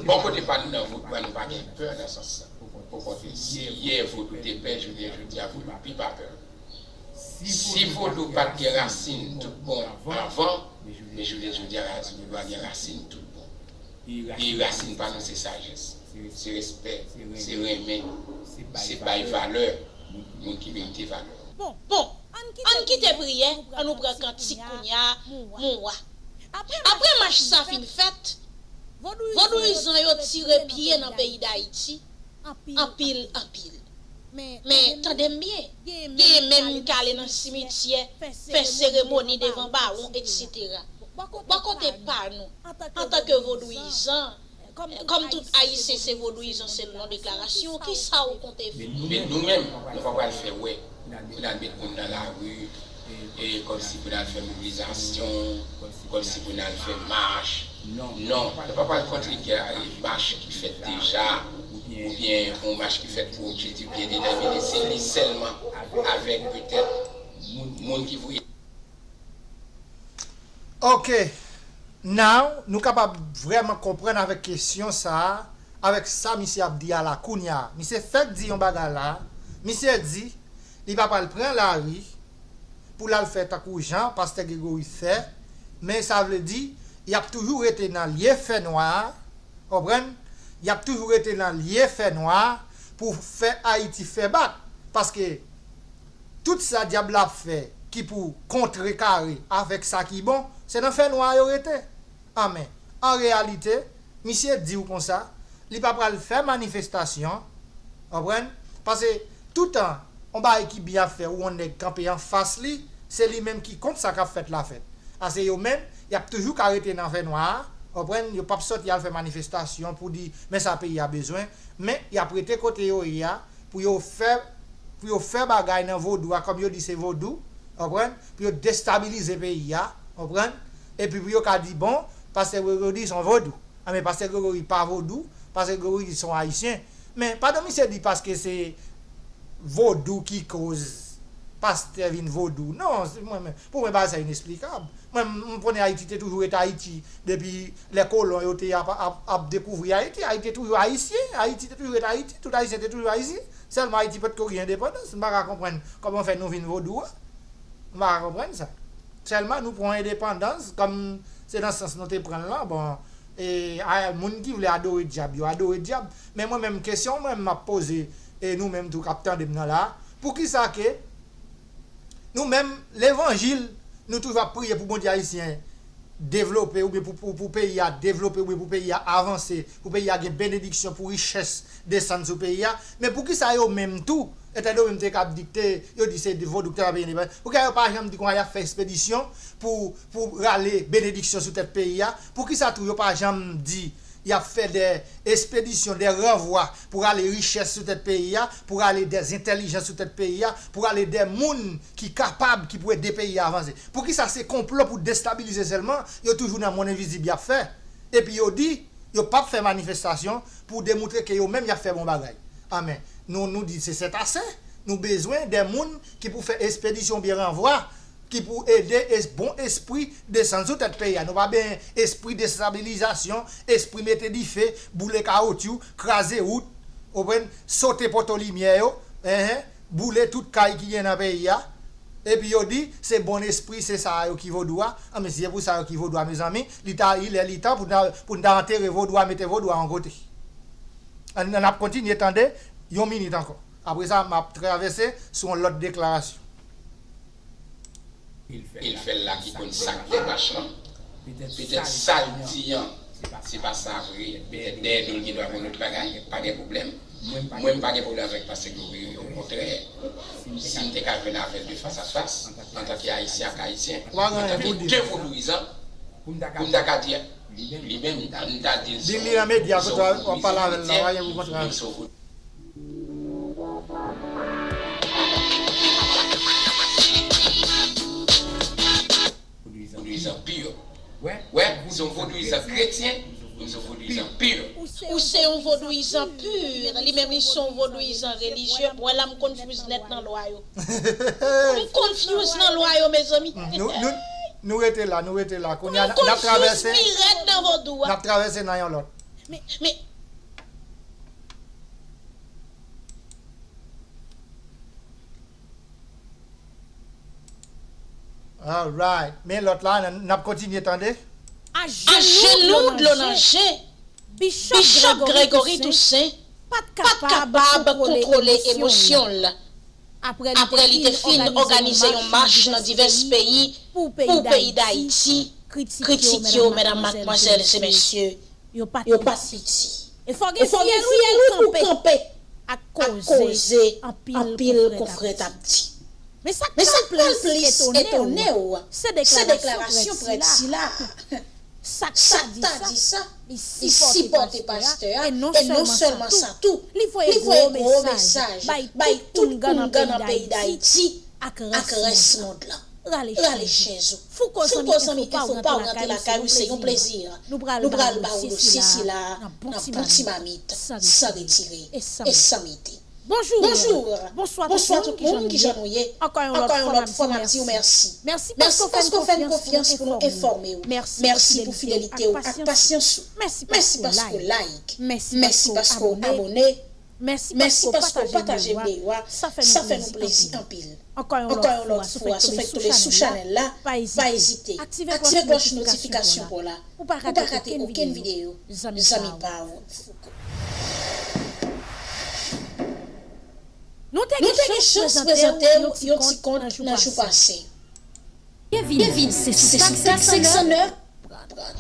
bò kote pa nou nan vodou a, nou pa gen pè nan sans sa. Okontrè, si yè vodou te pè, jounen jodi a vodou pi pa pè. Si vodou pa t gen rasin tout bon avan, men jounen jodi a vodou a gen rasin tout bon. E rasin pa nou se sajès, se respè, se renmen, se bay valè moun ki merite valè. Bon, ann kite priyè, ann nou pran kantik kounye a, mon wa. Apre mach sa fin fèt, vodouyizan yo tire pye nan peyi Dayiti, anpil, anpil. Men, tande m byen, genyen menm ki ale nan simityè, fè seremoni devan bawon, etsetera. Bò kote pa nou, antanke vodouyizan, kòm tout ayisyen se vodouyizan selon deklarasyon w, kisa w konte fè? Men nou menm, nou pa pral fè wè pou n al met moun nan lari, E kòmsi pou n al fè mobilizasyon, kòmsi pou n al fè mach. Non, nou pa pral kontre mach ki fèt deja, oubyen yon mach ki fèt pou objektif byen detèmine. Se li sèlman avèk petèt moun ki voye. Ok, now nou kapab vrèman konprann avèk kesyon sa a, avèk sa misye ap di a la kounya. Misye fèk di yon bagay la, misye di li pa pral pran lari pou l al fè tankou jan pastè Gregory fè, men sa vle di y ap toujou rete nan lye fènwa a, konprann? Y ap toujou rete nan lye fènwa a pou fè Ayiti fè bak, paske tout sa dyab la ap fè ki pou kontrekare avèk sa ki bon, se nan fènwa a yo rete. Anmen, an reyalite, misye di w konsa, li pa pral fè manifestasyon, konprann? Paske toutan yon bagay ki byen ap fè ou yon nèg kanpe anfas li, se li menm ki kont sa k ap fèt la fèt. Paske yo menm, y ap toujou ka rete nan fènwa a, konprann? Yo p ap sòti al fè manifestasyon pou di men sa peyi a bezwen, men y ap rete kote yo ye a pou yo fè pou yo fè bagay nan vodou a kòm yo di se vodou, konprann? Pou yo destabilize peyi a, konprann? Epi pou yo ka di bon, pastè Gregory se yon vodou. Anben pastè Gregory pa vodou, pastè Gregory se yon ayisyen. Men pa nan misye di paske se vodou ki koz pastè vin vodou. Non, mwen menm, pou mwen bagay sa inesplikab. Mwen m konnen Ayiti te toujou ret Ayiti depi lè kolon yo te ap ap ap dekouvri Ayiti. Ayiti te toujou ayisyen, Ayiti te toujou ret Ayiti, tout ayisyen te toujou ayisyen. Sèlman Ayiti potko gen endepandans, m pa ka konprann kòman fè nou vin vodou a. M pa ka konprann sa. Sèlman nou pran endepandans kòm se nan sans nou te pran l lan, bon, e a moun ki vle adore dyab yo adore dyab. Men mwen menm kesyon mwen m ap poze, e nou menm tou k ap tande m nan la, poukisa ke nou menm levanjil nou toujou ap priye pou Bondye ayisyen devlope oubyen pou pou pou peyi a devlope oubyen pou peyi a avanse, pou peyi a gen benediksyon, pou richès desann sou peyi a. Men poukisa yo menm tou, etandone yo menm te ka ap dikte, yo di se vodou ki te ka peyi endepandans, poukisa yo pa janm di konsa y ap fè ekspedisyon pou pou rale benediksyon sou tèt peyi a? Poukisa tou yo pa janm di y ap fè de ekspedisyon, de ranvwa pou rale richès sou tèt peyi a, pou rale de entèlijans sou tèt peyi a, pou rale de moun ki kapab, ki pou ede peyi a avanse? Poukisa se konplo pou destabilize sèlman yo toujou nan monn envizib y ap fè? Epi yo di yo p ap fè manifestasyon pou demontre ke yo menm y ap fè bon bagay. Anmen, nou nou di se sèt a sèt, nou bezwen de moun ki pou fè ekspedisyon oubyen ranvwa ki pou ede es bon espri desann sou tèt peyi a. Nou pa benyen espri destabilizasyon, espri mete dife, boule kawotchou, kraze wout, konprann, sote poto limyè yo, enhen, boule tout kay ki gen nan peyi a. Epi yo di se bon espri, se sa yo ki vodou a. Anben si se pou sa yo ki vodou a mezanmi, li ta li lè li tan pou n ta pou n ta antere vodou a, mete vodou a yon kote. Ann ann ap kontinye tande yon minit ankò. Apre sa m ap travèse sou yon lòt deklarasyon. E l fè l la ki konn sa k fè mach lan. Petèt sa l di an, se pa sa vre. Petèt dèyè do l gen dwa gen yon lòt bagay, pa gen pwoblèm. Mwen m pa gen pwoblèm avèk pastè Gregory, okontrè, si m te ka jwenn avè l de fas a fas, antanke ayisyen ak ayisyen, antanke de vodouyizan, pou m ta ka di li menm, m ta di l se yon vodouyizan kretyen, li menm se yon vodouyizan. Vodouyizan pi. Wè, se yon vodouyizan kretyen, se yon vodouyizan pi. Ou se yon vodouyizan pi. Li menm li se yon vodouyizan relijye. Mwen la m confuse nèt nan lwa yo. M confuse nan lwa yo mezanmi. Nou rete la, nou rete la. Kounye a n ap travèse, n ap travèse nan yon lòt. Alright. Men lòt la, n ap kontinye tande. Ajenou dlo nan je. Bishop Gregory Toussaint pa t kapab kontwole emosyon l. Apre li te fin òganize yon mach nan divès peyi pou peyi Dayiti, kritik yo, medam, madmwazèl e mesye, yo pa t piti. E fò gen fyèl wi pou kanpe ak koze anpil konfrè t ap di. Men sa k pral plis etone w, se deklarasyon prèt sila a. Sa k ta di sa, li sipòte pastè a, e non sèlman sa tou, li voye gwo mesaj bay tout koungan nan peyi Dayiti ak rès mond lan. Rale chèz ou. Fouko zanmi enfo pa w rantre lakay ou, se yon plezi. Nou pral ba ou dosye sila a nan bon ti mamit, san retire e san mete. Bonjou, bonswa tout moun, kijan nou ye? Ankò yon lòt fwa, m ap di w mèsi. Mèsi paske w fè n konfyans pou nou enfòme w. Mèsi pou fidelite w ak pasyans ou. Mèsi paske w like. Mèsi paske w abòne. Mèsi paske w pataje videyo a. Sa fè nou plezi anpil. Ankò yon lòt fwa, si w fèk tonbe sou chanèl la, pa ezite. Aktive klòch notifikasyon pa w la pou w pa rate okenn videyo zanmi pa w. Nou te gen chans prezante w yon ti kont nan jou pase. Byenvini, se sou Tak senk san nèf.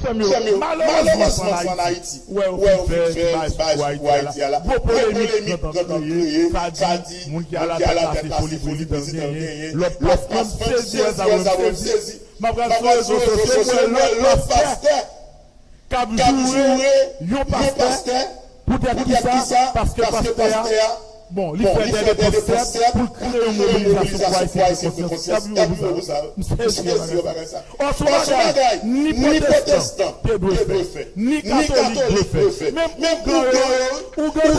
Frè m yo, malerezman, sa ann Ayiti, ou wè yo fin fè bay sou Ayiti a la. Gwo polemik gentan kreye, sa di moun ki alatèt la se foli prezidan genyen, lòt pa konn sezi wè sa yo sezi. M ap gade sou rezo sosyo, m wè lòt pastè k ap joure yon pastè. Poutèt kisa? Paske pastè a, bon, li fè dè depans sèt pou l kreye yon mobilizasyon pou Ayisyen pran konsyans. K ap joure pou sa. M sezi wè bagay sa. Ò, se yon bagay ni pwotestan te dwe fè, ni katolik dwe fè. Menm ougan yo, ougan yo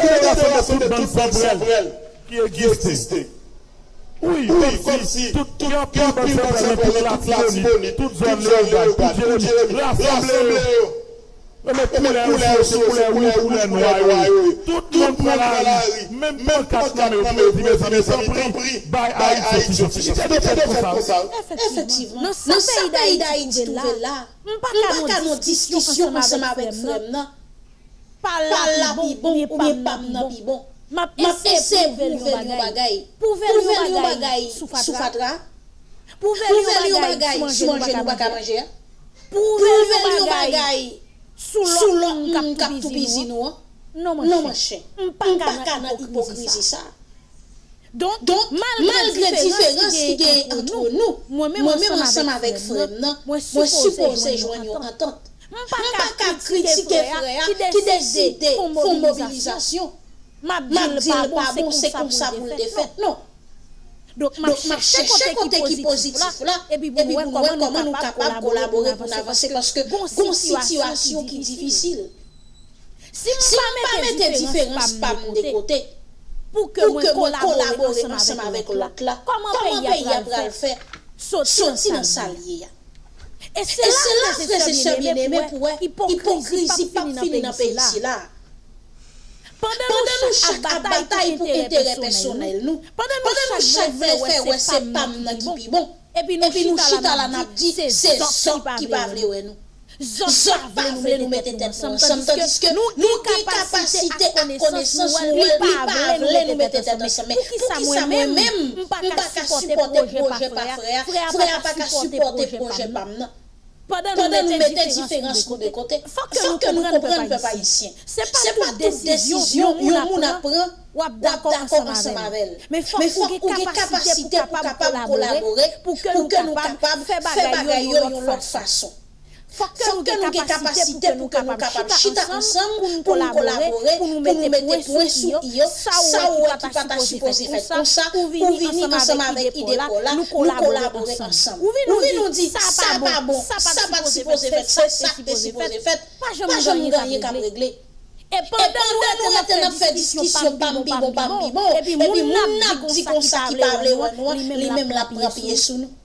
rasanble tout bann sanbrèl ki egziste. Wi, kòmsi tout, gen anpil bann sanbrèl nan tout Latibonit, tout zòn Leyogàn, tout Jeremi, rasanble yo. Yo met koulè yo sou yo, se koulè wouj, koulè nwa yo ye. Tout moun pran lari, menm pankat nan men yo pou yo di, mezanmi, tanpri, bay Ayiti yon ti chans. Li te dwe fèt konsa wi. Efektivman, nan sa peyi Dayiti twouve la, m pa ka nan diskisyon ansanm avèk frè m nan. Pa l la pi bon oubyen pa m nan pi bon. M ap eseye pwouve l yon bagay. Pwouve l yon bagay sou fatra. Pwouve l yon bagay sou manje nou pa ka manje a. Pwouve l yon bagay sou lòt moun k ap toupizi nou an. Non, monchè. M pa ka nan ipokrizi sa a. Donk, malgre diferans ki genyen ant nou, mwen menm ansanm avèk frè m nan, mwen sipoze jwenn yon antant. M pa ka kritike frè a ki deside fè yon mobilizasyon. M ap di l pa bon, se konsa pou l te fèt, non. Donk, m ap chèche kote ki pozitif la, epi pou nou wè kòman nou kapab kolabore pou n avanse, paske gon sitiyasyon ki difisil. Si m pa mete diferans pa m de kote, pou ke mwen kolabore ansanm avèk lòt la, kòman peyi a pral fè soti nan sa l ye a? E se la, frè e sè byeneme, pou wè ipokrizi p ap fini nan peyi sila a. Pandan nou chak ap batay pou enterè pèsonèl nou, pandan nou chak vle fè wè se pa m nan ki pi bon, epi nou chita la n ap di se zòt ki pa vle wè nou. Zòt pa vle nou mete tèt nou ansanm, tandiske nou gen kapasite ak konesans nou wè l, li pa vle nou mete tèt ansanm. Men poukisa mwen menm, m pa ka sipòte pwojè pa frè a, frè a pa ka sipòte pwojè pa m nan? Pandan nou mete diferans nou de kote, fòk ke nou konprann, pèp ayisyen, se pa tout desizyon yon moun ap pran w ap dakò ansanm avè l. Men fòk ou gen kapasite pou w kapab kolabore pou ke nou kapab fè bagay yo yon lòt fason. Fòk ke nou gen kapasite pou ke nou kapab chita ansanm, pou nou kolabore, pou nou mete pwen sou i yo, sa ou wè ki pa ta sipoze fèt konsa, ou vini ansanm avèk ide pa w la, nou kolabore ansanm. Ou vin ou di sa pa bon, sa pa t sipoze fèt, se sa k te sipoze fèt, pa janm gen anyen k ap regle. E pandan nou rete n ap fè diskisyon pa m pi bon, pa m pi bon, epi moun n ap di konsa ki pa vle wè nou an, li menm l ap pran pye sou nou.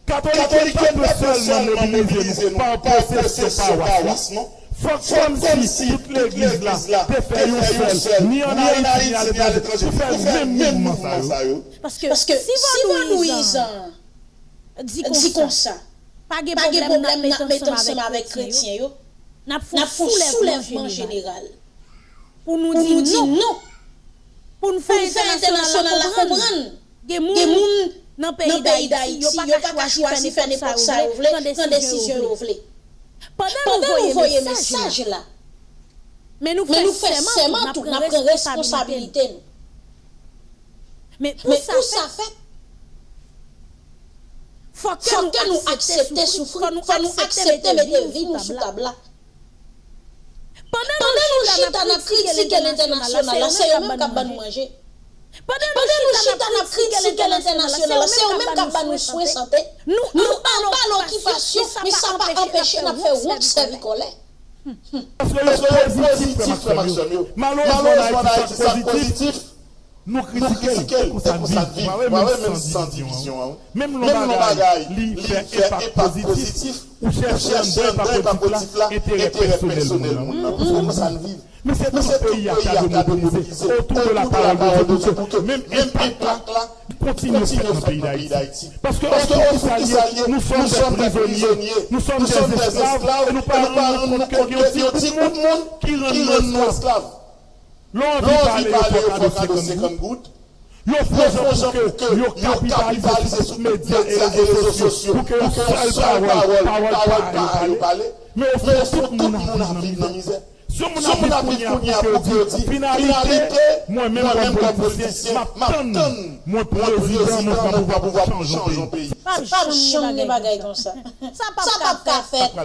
Katolik yo pa dwe sèlman mobilize nou pa pwosesyon pawas non. Fòk kòmsi tout legliz la te fè yon sèl, ni ann Ayiti ni aletranje, pou fè menm mouvman sa yo. Paske si vodouyizan di konsa, pa gen pwoblèm n ap mete ansanm avèk kretyen yo, n ap fè yon soulèvman jeneral pou nou di non, pou n fè entènasyonal la konprann. Gen moun nan peyi Dayiti, yo pa ka chwazi fè nenpòt sa yo vle nan desizyon yo vle. Pandan nou voye mesaj la, men nou fè sèman tou, n ap pran responsabilite nou. Men pou sa fèt, fòk ke nou aksepte soufri, fòk nou aksepte mete vi nou sou tab la. Pandan nou chita n ap kritike lentènasyonal la, se yo menm k ap ban nou manje. Pandan nou chita n ap kritike lentènasyonal la, se yo menm k ap ba nou swen sante. Nou anba lokipasyon, men sa pa anpeche n ap fè wont sèvi kòlè. Paske yo pozitif, frè m ak sè m yo. Malerezman, ann Ayiti, sa k pozitif, nou kritike l, e konsa n viv. Mwen menm, san divizyon an, wi. Menm lè yon bagay, li fè enpak pozitif, ou chèche anndan enpak pozitif la, enterè pèsonèl moun nan. Konsa n viv. Men se tout peyi a ki ta dwe mobilize otou de la pawòl de Dye pou ke menm enpak la kontinye fèt nan peyi Dayiti. Paske, osi ki sa l ye, nous sommes des prisonniers, nous sommes des esclaves, e nou pa rann nou kont ke gen yon ti gwoup moun ki rann nou esklav. Lè w anvi pale, yo fè w kado senkant goud. Yo fè jan pou ke yo kapitalize sou tout medya e rezo sosyo pou ke yon sèl pawòl, pawòl pa yo pale. Men osi tout moun ap viv nan mizè. Si yon moun ap viv kounye a pou ke yo di, finalite, mwen menm kòm politisyen, m ap tann mwen prezidan, mwen pran pouvwa pou chanje yon peyi. Pa janm gen bagay konsa. Sa p ap ka fèt.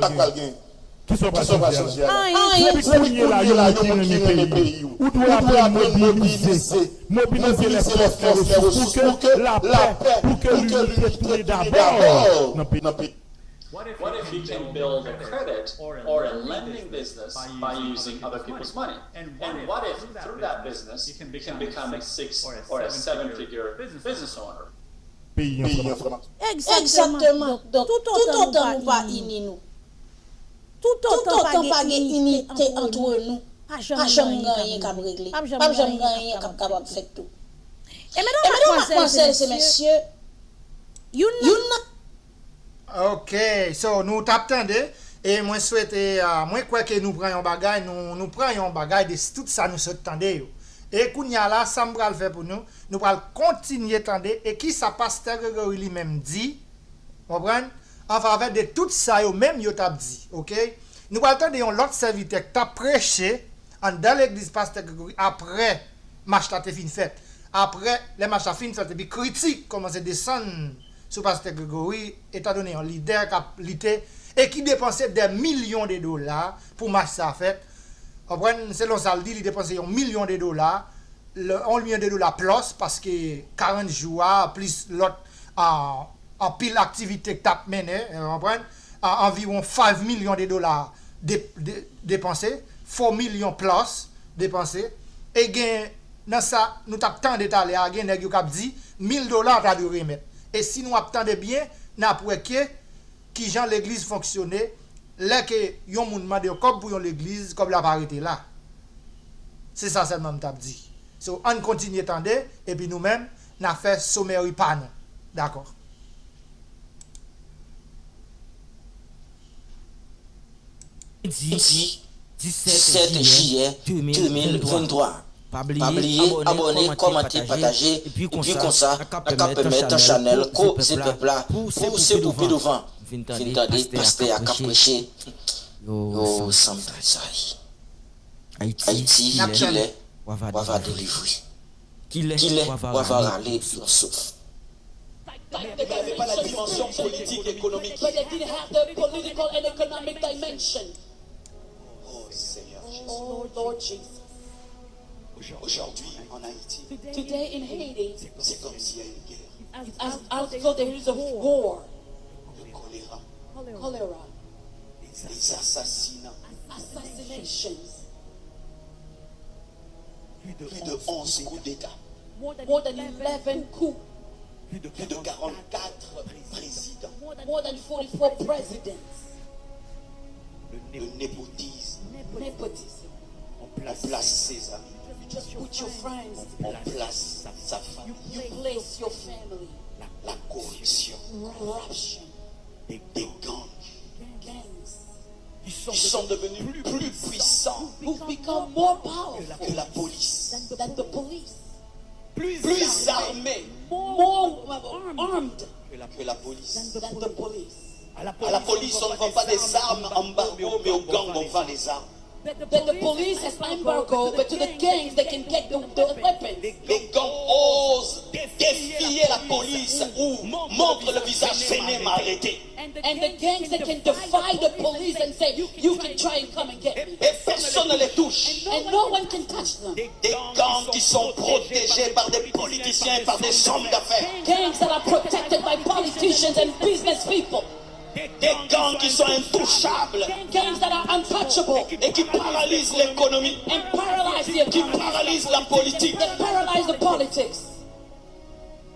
Ki sa w pral chanje a la? Anyen. Depi kounye la, yon moun ki renmen peyi w, ou dwe aprann mobilize, mobilize lè fòs, lè resous pou ke lapè, pou ke linite tounen dabò nan peyi. What if you can build a credit or a lending business by using other people's money? And what if through that business you can become a six or a seven figure business owner? Peyi an frè m ak sè m. Egzakteman. Donk, toutotan nou pa ini nou, toutotan pa gen inite antre nou, pa janm gen anyen k ap regle. Pa janm gen anyen k ap kapab fèt tou. E medam, matmwazèl, se mesye, youn nan Ok, so nou t ap tande, e mwen swete, ah, mwen kwè ke nou pran yon bagay, nou, nou pran yon bagay de tout sa nou sot tande yo. E kounye a la, sa m pral fè pou nou, nou pral kontinye tande, e kisa pastè Gregory li menm di, konprann, an favè de tout sa yo menm yo t ap di, ok? Nou pral tande yon lòt sèvitè k t ap preche anndan legliz pastè Gregory apre mach la te fin fèt. Apre, lè mach la fin fèt, epi kritik kòmanse desann sou pastè Gregory, etandone yon lidè k ap lite e ki depanse dè milyon de dola pou mach sa fèt. Konprann, selon sa l di, li depanse yon milyon de dola, yon milyon de dola plus, paske karant jou a, plis lòt, ah, anpil aktivite k t ap mennen, ou konprann, ah, anviwon five milyon de dola de, de, depanse, four milyon plus depanse, e gen nan sa nou t ap tande talè a, gen nèg yo k ap di mil dola ta dwe remèt. E si nou ap tande byen, n ap wè ke kijan legliz fonksyone, lè ke yon moun mande yon kòb pou yon legliz, kòb la pa rete la. Se sa sèlman m t ap di. So, ann kontinye tande, epi nou menm, n a fè somary pa nou. Dakò. Midi, disèt jiyè de mil venntwa. Pa bliye abòne, kòmante, pataje, epi konsa, n a ka pèmèt tan chanèl Koze Pèp la pouse pou pi douvan. Vin tande pastè a k ap preche. Yo, sanm tray sa ye. Ayiti, kilè w a va delivre? Kilè w a va rale yon souf? Sa te pa nan dimansyon politik, ekonomik. But they didn't have the political and economic dimension. Oh, Seigneur Jésus. Oh, Lord Jesus. Aujourd'hui, en Haïti, today in Haiti, c'est comme s'il y a une guerre. It's as, as though there is a war. Le choléra, cholera, les assassinats, assassinations, plus de onze coups d'État, more than eleven coups, plus de quarante-quatre présidents, more than forty-four presidents, le népotisme, nepotism, on place ses amis, you just put your friends, on place sa famille, you place your family, la corruption, corruption, des gangs, gangs, ils sont devenus plus puissants, who've become more powerful, que la police, than the police, plus armés, more armed, que la police, than the police. À la police, on ne vend pas des armes embargo, mais aux gangs, on vend les armes. That the police has embargo, but to the gangs, they can get the, the weapons. Les gangs osent défier la police ou montre le visage, venez m'arrêter. And the gangs that can defy the police and say, "You can try and come and get me." Et personne ne les touche. And no one can touch them. Des gangs qui sont protégés par des politiciens et par des hommes d'affaires. Gangs that are protected by politicians and business people. Des gangs qui sont intouchables Gangs that are untouchable et qui paralysent l'économie, and paralyze the qui economy. paralysent la politique. That paralyze the politics.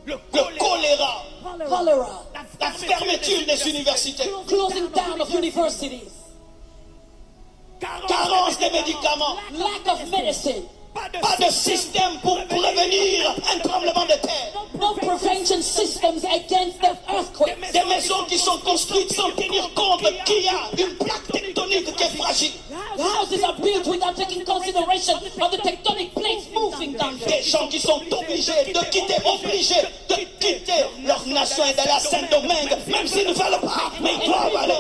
Le choléra, Cholera. La fermeture des universités, Closing down of universities. Carence des médicaments, Lack of medicine. Pas de système pour prévenir un tremblement de terre. No prevention systems against the earthquake. Des maisons qui sont construites sans tenir compte qu'il y a une plaque tectonique qui est fragile. Houses are built without taking consideration of the tectonic plates moving down there. Des gens qui sont obligés de quitter, obligés de quitter leur nation et d'aller à Saint-Domingue, même s'ils ne veulent pas, mais ils doivent aller.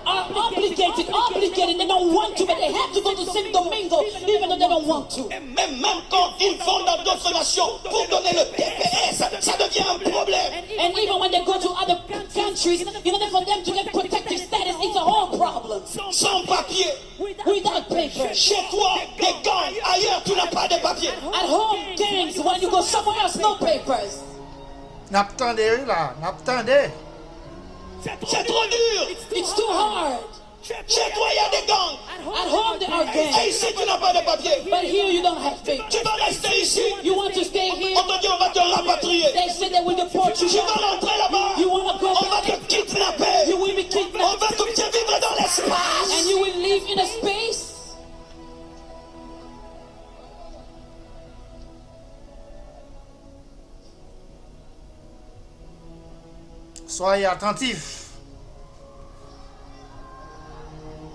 People are obligated, obligated. They don't want to, but they have to go to Saint Domingo, even though they don't want to. Et même, même quand ils vont dans d'autres nations pour donner le T P S, ça devient un problème. And even when they go to other countries, in order for them to get protective status, it's a whole problem. Sans papier, Without papers. Chez toi, des gangs, ailleurs, tu n'as pas de papier. At home, gangs. When you go somewhere else, no papers. N ap tande wi la, n ap tande. C'est trop dur. It's too hard. Chez toi, il y a des gangs. At home, there are Et gangs. ici, tu n'as pas de papier. But here, you don't have papers. Tu vas rester ici. You want to stay here? On te dit, on va te rapatrier. They say they will deport you Tu vas back. rentrer là-bas. You want to go On va back? Te kidnapper. You will be On kidnapped. Va te faire vivre dans l'espace. And you will live in a space. Soyez attentifs.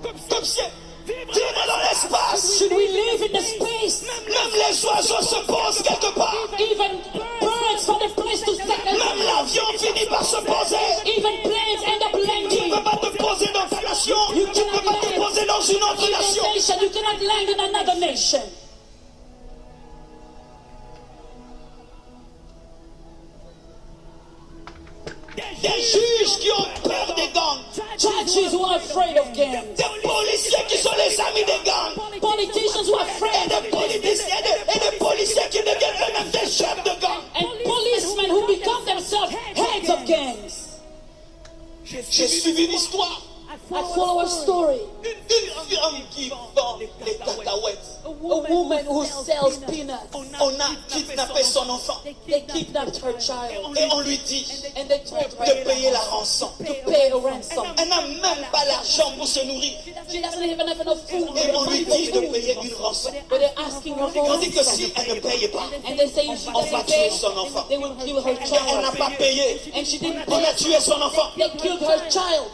Comme si vivre dans l'espace. Should we live in the space? Même les oiseaux se posent quelque part. Even birds find a place to settle. Même l'avion finit par se poser. Even planes end up Tu ne landing. Peux pas te poser dans ta nation. Tu ne Peux pas te poser dans une autre In a nation. Nation, you cannot land in another nation. Des juges qui ont peur des gangs. Judges who are afraid of gangs. Des policiers qui sont les amis des gangs. Politicians who are Et afraid des, politiciens, et des, et des policiers qui deviennent eux-mêmes des chefs de gang. And policemen who become themselves heads of gangs. J'ai suivi l'histoire. I follow a story. Une, une femme qui vend des cacahuètes. A woman who sells peanuts. On a kidnappé son enfant. They kidnapped her child. Et on lui dit, And they told her de payer la rançon. To pay a ransom. Elle n'a même pas l'argent pour se nourrir. She doesn't even have enough food. Et on lui dit de payer une rançon. But they're asking her for On dit que ransom. Si elle ne paye pas, And they say if she on va doesn't tuer pay, son enfant. They will kill her Elle n'a child. Pas payé. And she didn't On a pay. Tué son enfant. They killed her child.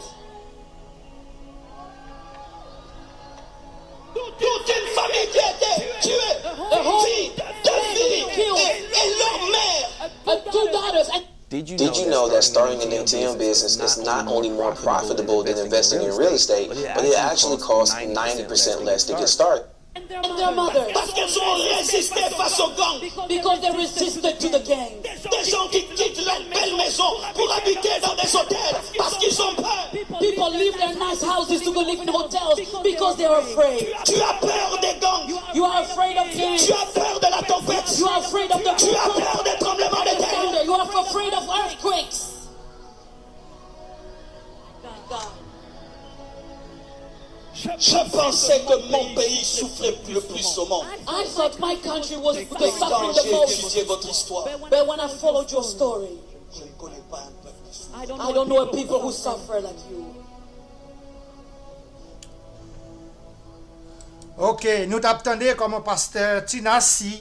Toute une famille qui a été tuée. The whole Fille, deux filles et, et leur mère. Uh, two daughters and Did you know that starting an A T M business is not only more profitable than investing in real estate, but it actually costs ninety percent less to get started? and their mother. Parce qu'elles ont résisté face aux gangs. Because they resisted to the gang. Des gens qui quittent leur belle maison pour habiter dans des hôtels parce qu'ils ont peur. People leave their nice houses to go live in hotels because they are afraid. Tu as peur des gangs. You are afraid of gangs. Tu as peur de la tempête. You are afraid of the Tu as peur des tremblements de terre. thunder. You are afraid of earthquakes. Je pensais que mon pays souffrait le plus au monde. I thought my country was Mais quand suffering the j'ai most. Étudié votre histoire, But when I followed your story, je ne connais pas un peuple qui souffre. I don't know a people who suffer like you. Ok, nou t ap tande kòman pastè Tinassi,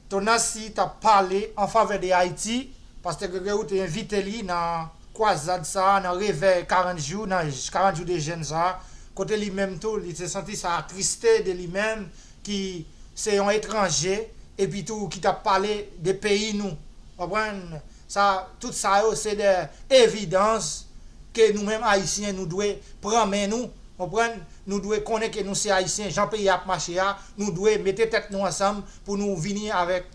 Tonassi t ap pale an favè de Ayiti. Pastè Gregory te envite li nan kwazad sa a, nan revèy karant jou, nan karant jou de jèn sa a, kote li menm tou, li te santi sa atriste de li menm, ki se yon etranje, epi tou ki t ap pale de peyi nou. Konprann? Sa, tout sa yo se de evidans ke nou menm Ayisyen, nou dwe pran men nou, konprann? Nou dwe konnen ke nou se Ayisyen, jan peyi a ap mache a, nou dwe mete tèt nou ansanm pou nou vini avèk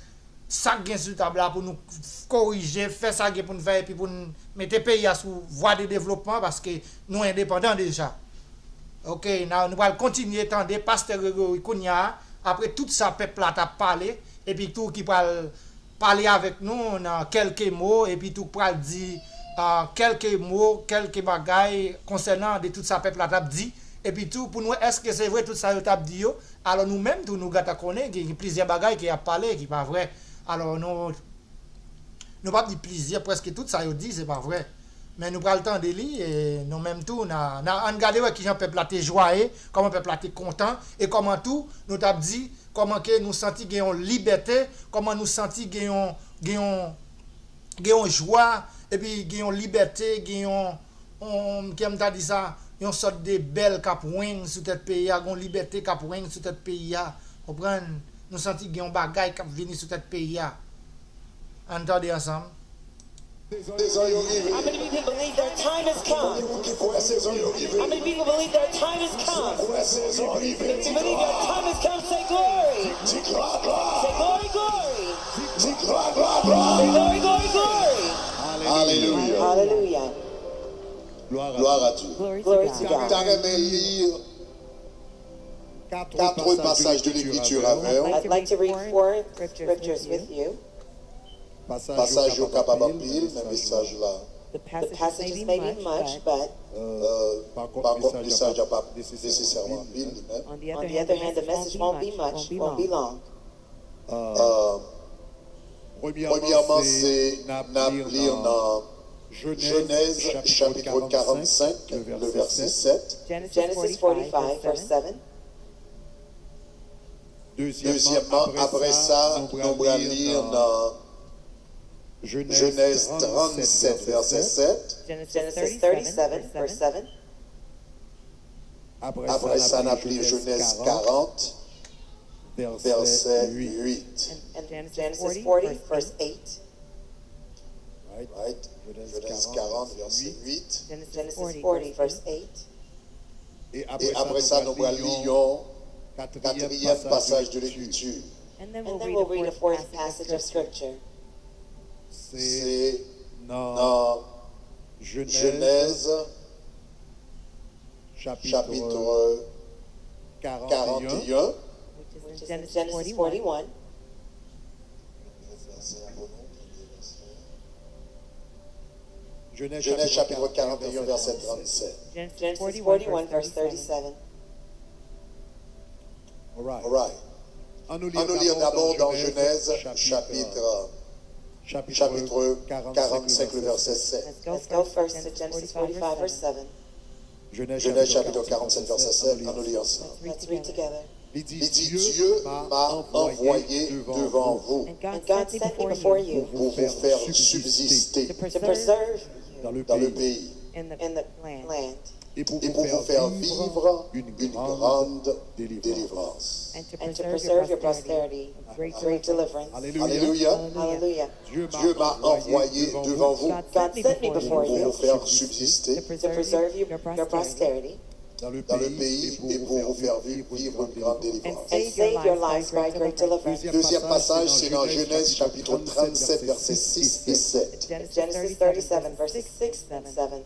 sa k gen sou tab la pou nou korije, fè sa gen pou n fè, epi pou n mete peyi a sou vwa de devlopman, paske nou endepandan deja. Oke, n a, nou pral kontinye tande Pastè Gregory kounye a, apre tout sa pèp la t ap pale, epi tou ki pral pale avèk nou nan kèlke mo, epi tou pral di, ah, kèlke mo, kèlke bagay konsènan de tout sa pèp la t ap di, epi tou pou nou wè èske se vre tout sa yo t ap di yo. Alò nou menm tou nou gentan konnen gen, gen plizyè bagay ki ap pale ki pa vrè. Alò nou, nou p ap di plizyè, prèske tout sa yo di se pa vrè. Men nou pral tande li, e nou menm tou, n a, n a, ann gade wè kijan pèp la te jwaye, kòman pèp la te kontan, e kòman tou nou t ap di, kòman ke nou santi gen yon libète, kòman nou santi gen yon, gen yon, gen yon jwa, epi gen yon libète, gen yon, yon, kòman m ta di sa, yon sòt de bèl k ap weng sou tèt peyi a, gen yon libète k ap weng sou tèt peyi a. Konprann? Nou santi gen yon bagay k ap vini sou tèt peyi a. Ann tande ansanm. Sezon yo rive. How many people believe their time has come? Konbyen moun ki kwè sezon yo rive? How many people believe their time has come? Kwè sezon rive. If you believe your time has come, say glory. Di glwa, glwa. Say glory, glory. Di glwa, glwa, glwa. Say glory, glory, glory. Alelouya. Hallelujah. Gloire à Dieu. Glory to God. M ta renmen li kat pasaj de Lekritur avè w. I'd like to read four scriptures with you. Pasaj yo kapab anpil, men mesaj la, the passages may be much, but, euh, pa kont mesaj la p ap nesesèman anpil li menm. On the other hand, the message won't be much, won't be long. Euh, premyèman, se n ap li nan Jenèz chapit karannsenk, le vèsè sèt. Genesis forty-five, verse seven. Dezyèmman, apre sa, nou pral li nan Jenèz trannsèt, vèsè sèt. Genesis thirty-seven, verse seven. Apre sa, n ap li Jenèz karant, vèsè uit. And, and Genesis forty, verse eight. Right? Jenèz karant, vèsè uit. Genesis forty, verse eight. E apre sa, nou pral li yon katriyèm pasaj de Lekriti. And then we'll read a fourth passage of scripture. Se nan Jenèz chapit karant e yen. Which is in Genesis forty-one. Jenèz chapit karant e yen, vèsè trannsèt. Genesis forty-one, verse thirty-seven. Alright. Ann nou li dabò nan Jenèz chapit, chapit karannsenk, le vèsè sèt. Let's go first to Genesis forty-five, verse seven. Jenèz chapit karannsenk, vèsè sèt, ann nou li ansanm. Let's read together. Li di, Dieu m'a envoyé devant vous And God sent me before you pour vous faire subsister to preserve you dans le pays in the land et pour vous faire vivre une grande délivrance. And to preserve your posterity, great deliverance. Alléluia. Hallelujah. Dieu m'a envoyé devant vous God sent me before you pour vous faire subsister to preserve you, your posterity dans le pays et pour vous faire vivre une grande délivrance. And save your lives by great deliverance. Dezyèm pasaj, se nan Jenèz chapit trannsèt, vèsè sis e sèt. Genesis thirty-seven, verses six and seven.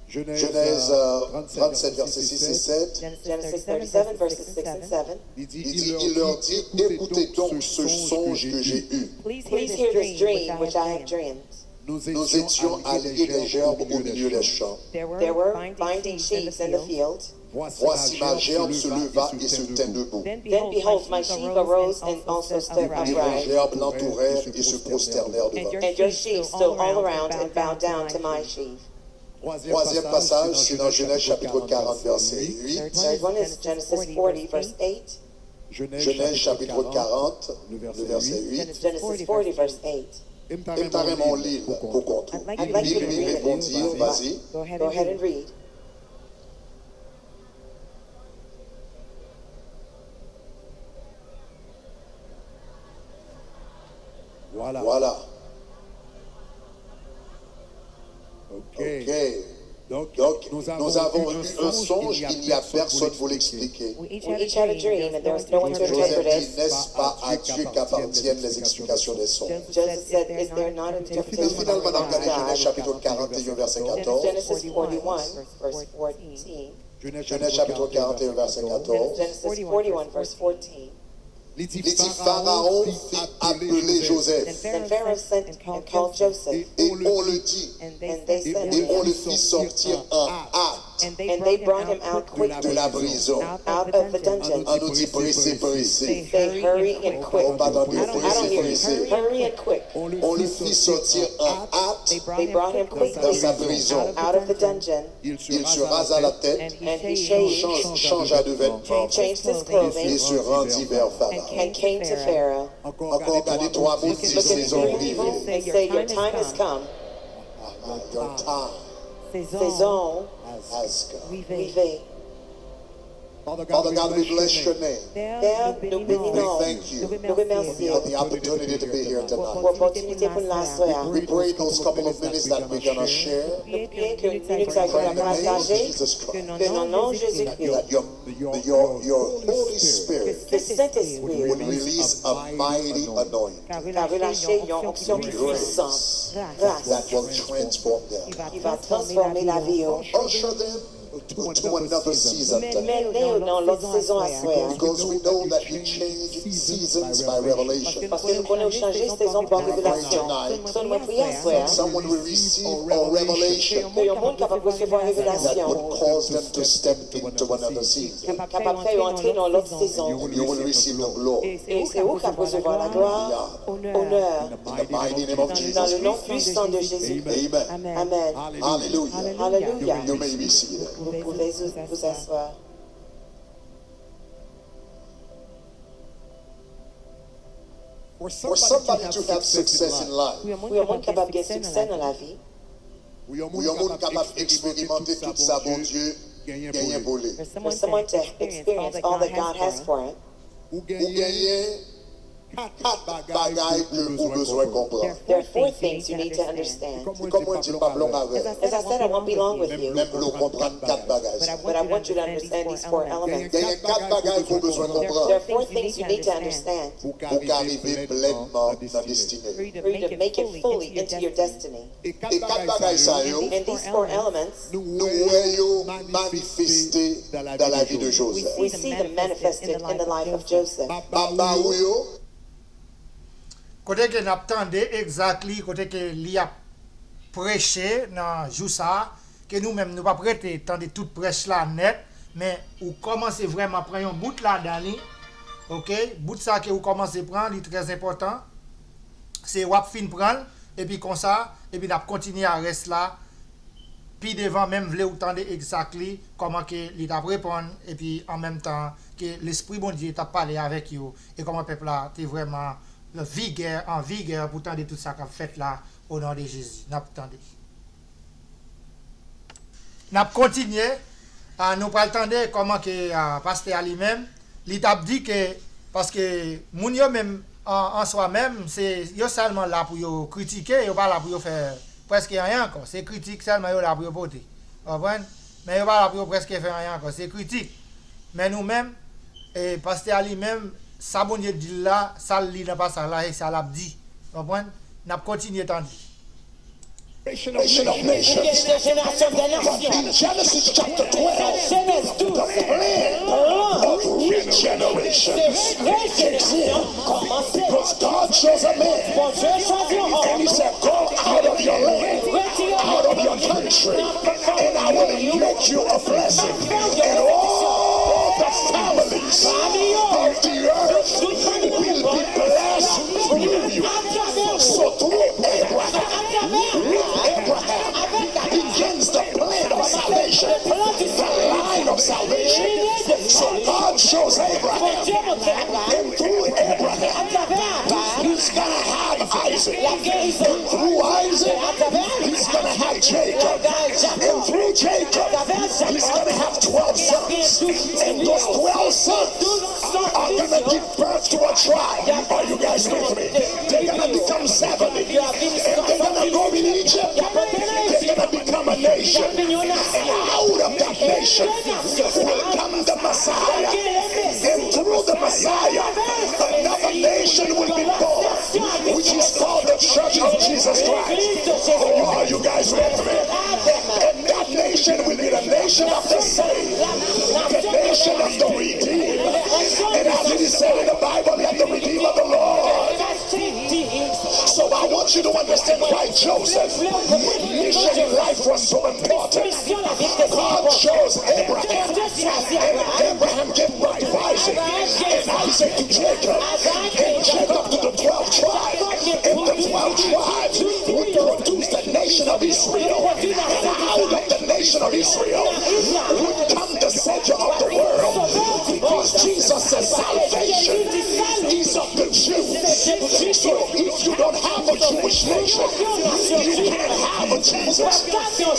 Jenèz, euh, trannsèt, vèsè sis e sèt. Genesis thirty-seven, verses six and seven. Li di, Il leur dit, Écoutez donc ce songe que j'ai eu. Please hear this dream which I have dreamed. Nous étions à l'épier des gerbes au milieu des champs. There were binding sheaves in the field. Voici ma gerbe se leva et se tint debout. Then behold, my sheaf arose and also stood upright. Et vos gerbes l'entourèrent et se prosternèrent devant. And your sheaves stood all around and bowed down to my sheaf. Twazyèm pasaj, se nan Jenèz chapit karant, vèsè uit. Third one is Genesis forty, verse eight. Jenèz chapit karant, le vèsè uit. Genesis forty, verse eight. E m ta renmen w li l pou kont ou. I'd like you to read it. Bib li, Bondye, vas-y. Go ahead and read. Vwala. Ok. Ok. Donc, nous avons eu un songe, il n'y a personne pour l'expliquer. We each had a dream, and there was no one to interpret it. Joseph dit, n'est-ce pas à Dieu qu'appartiennent les explications des songes? Joseph said, is there not an interpretation from God? Finalement, dans Genèse chapitre quarante et un, verset quatorze. Genesis forty-one, verse fourteen. Genèse chapitre quarante et un, verset quatorze. Genesis forty-one, verse fourteen. Li di, Farawon fit apele Jozèf. And Pharaoh sent and called Joseph. E on le dit, and they said, et on le fit sortir en hâte. And they brought him out quickly. De la prison. Out of the dungeon. An nou di prese, prese. Say hurry and quick. Ou pa tande, prese, prese. Hurry and quick. On le fit sortir en hâte. They brought him quickly. Dans sa prison. Out of the dungeon. Il se rasa la tête, and he shaved, change, changea de vêtements, changed his clothing, et se rendit vers Pharaon. And came to Pharaoh. Ankò, gade twa mo, di, sezon rive. And say, your time has come. Ah, your time. Sezon has come. Rive. Father God, we bless your name. Pè, nou beni non w. We thank you for the opportunity to be here tonight. Pou opòtinite pou n la aswè a. We pray those couple of minutes that we're gonna share. Nou priye ke minit sa yo n ap pataje, ke nan non Jezikri. That your, your, your Holy Spirit would release a mighty anointing. Ka relache yon onksyon ki pwisan. Gras. That will transform them. Ki va transfòme lavi yo. Usher them to another season tonight. Mennen yo nan lòt sezon aswè a. Because we know that you change seasons by revelation. Paske nou konnen ou chanje sezon pa revelasyon. So nou mwen priye aswè a. Someone will receive a revelation. Ke yon moun kapab resevwa revelasyon. That would cause them to step into another season. Kapab fè yo antre nan lòt sezon. And you will receive the glory. E se ou k ap resevwa laglwa, onè. In the mighty name of Jesus. Nan le non pwisan de Jezi. Amen. Amèn. Hallelujah. Alelouya. You may be seated. Vous pouvez vous, vous asseoir. For somebody to have success in life, pou yon moun kapab gen siksè nan lavi, pou yon moun kapab eksperimante tout sa Bondye genyen pou li, for someone to experience all that God has for him, ou genyen kat bagay ke ou bezwen konprann. There are four things you need to understand. E kòm mwen di, m p ap long avè w. As I said, I won't be long with you. Men m vle w konprann kat bagay sa. But I want you to understand these four elements. Genyen kat bagay ke w bezwen konprann. There are four things you need to understand. Pou w ka rive plènman nan destine w. For you to make it fully into your destiny. E kat bagay sa yo, and these four elements, nou wè yo manifeste dans la vie de Joseph. We see them manifested in the life of Joseph. M ap ba ou yo. Kote ke n ap tande exactly, kote ke li ap preche nan jou sa a, ke nou menm nou p ap rete tande tout prèch la nèt, men ou kòmanse vrèman pran yon bout ladan li, oke? Bout sa ke ou kòmanse pran, li trè enpòtan. Se w ap fin pran l, epi konsa, epi n ap kontinye a rès la. Pi devan, men m vle w tande exactly kòman ke li t ap reponn, epi an menm tan ke Lespri Bondye t ap pale avèk yo, e kòman pèp la te vrèman vigè, an vigè pou tande tout sa k ap fèt la, o non de Jezi. N ap tande. N ap kontinye. A, nou pral tande kòman ke, a, pastè a li menm, li t ap di ke, paske moun yo menm, an, an swa menm, se, yo sèlman la pou yo kritike, yo pa la pou yo fè prèske anyen ankò. Se kritik sèlman yo la pou yo pote. Ou konprann? Men yo pa la pou yo prèske fè anyen ankò. Se kritik. Men nou menm, e, pastè a li menm, sa Bondye di l la, sa l li nan pasaj la, e sa l ap di. Ou konprann? N ap kontinye tande. Generation of nations. But in Genesis chapter twelve, the plan of regeneration began. Because God chose a man and he said, go out of your land, out of your country, and I will make you a blessing. And all the families of the earth will be blessed through you. So through Abraham, with Abraham begins the plan of salvation, the line of salvation. So God chose Abraham, and through Abraham, he's gonna have Isaac. And through Isaac, he's gonna have Jacob. And through Jacob, he's gonna have twelve sons. And those twelve sons are gonna give birth to a tribe. Are you guys with me? They're gonna become seventy. And they're gonna go in Egypt. They're gonna become nation, and out of that nation will come the Messiah, and through the Messiah, another nation will be born, which is called the Church of Jesus Christ. Oh, are you guys with me? And that nation will be the nation of the saved, the nation of the redeemed. And as it is said in the Bible, let the redeemed of the Lord. So I want you to understand why Joseph' mission in life was so important. God chose Abraham, and Abraham gave life Isaac, and Isaac to Jacob, and Jacob to the twelve tribes, and the twelve tribes would produce the nation of Israel, and out of the nation of Israel would come the Savior of the world, because Jesus says salvation is of the Jews. So if you don't have a Jewish nation, you can't have a Jesus.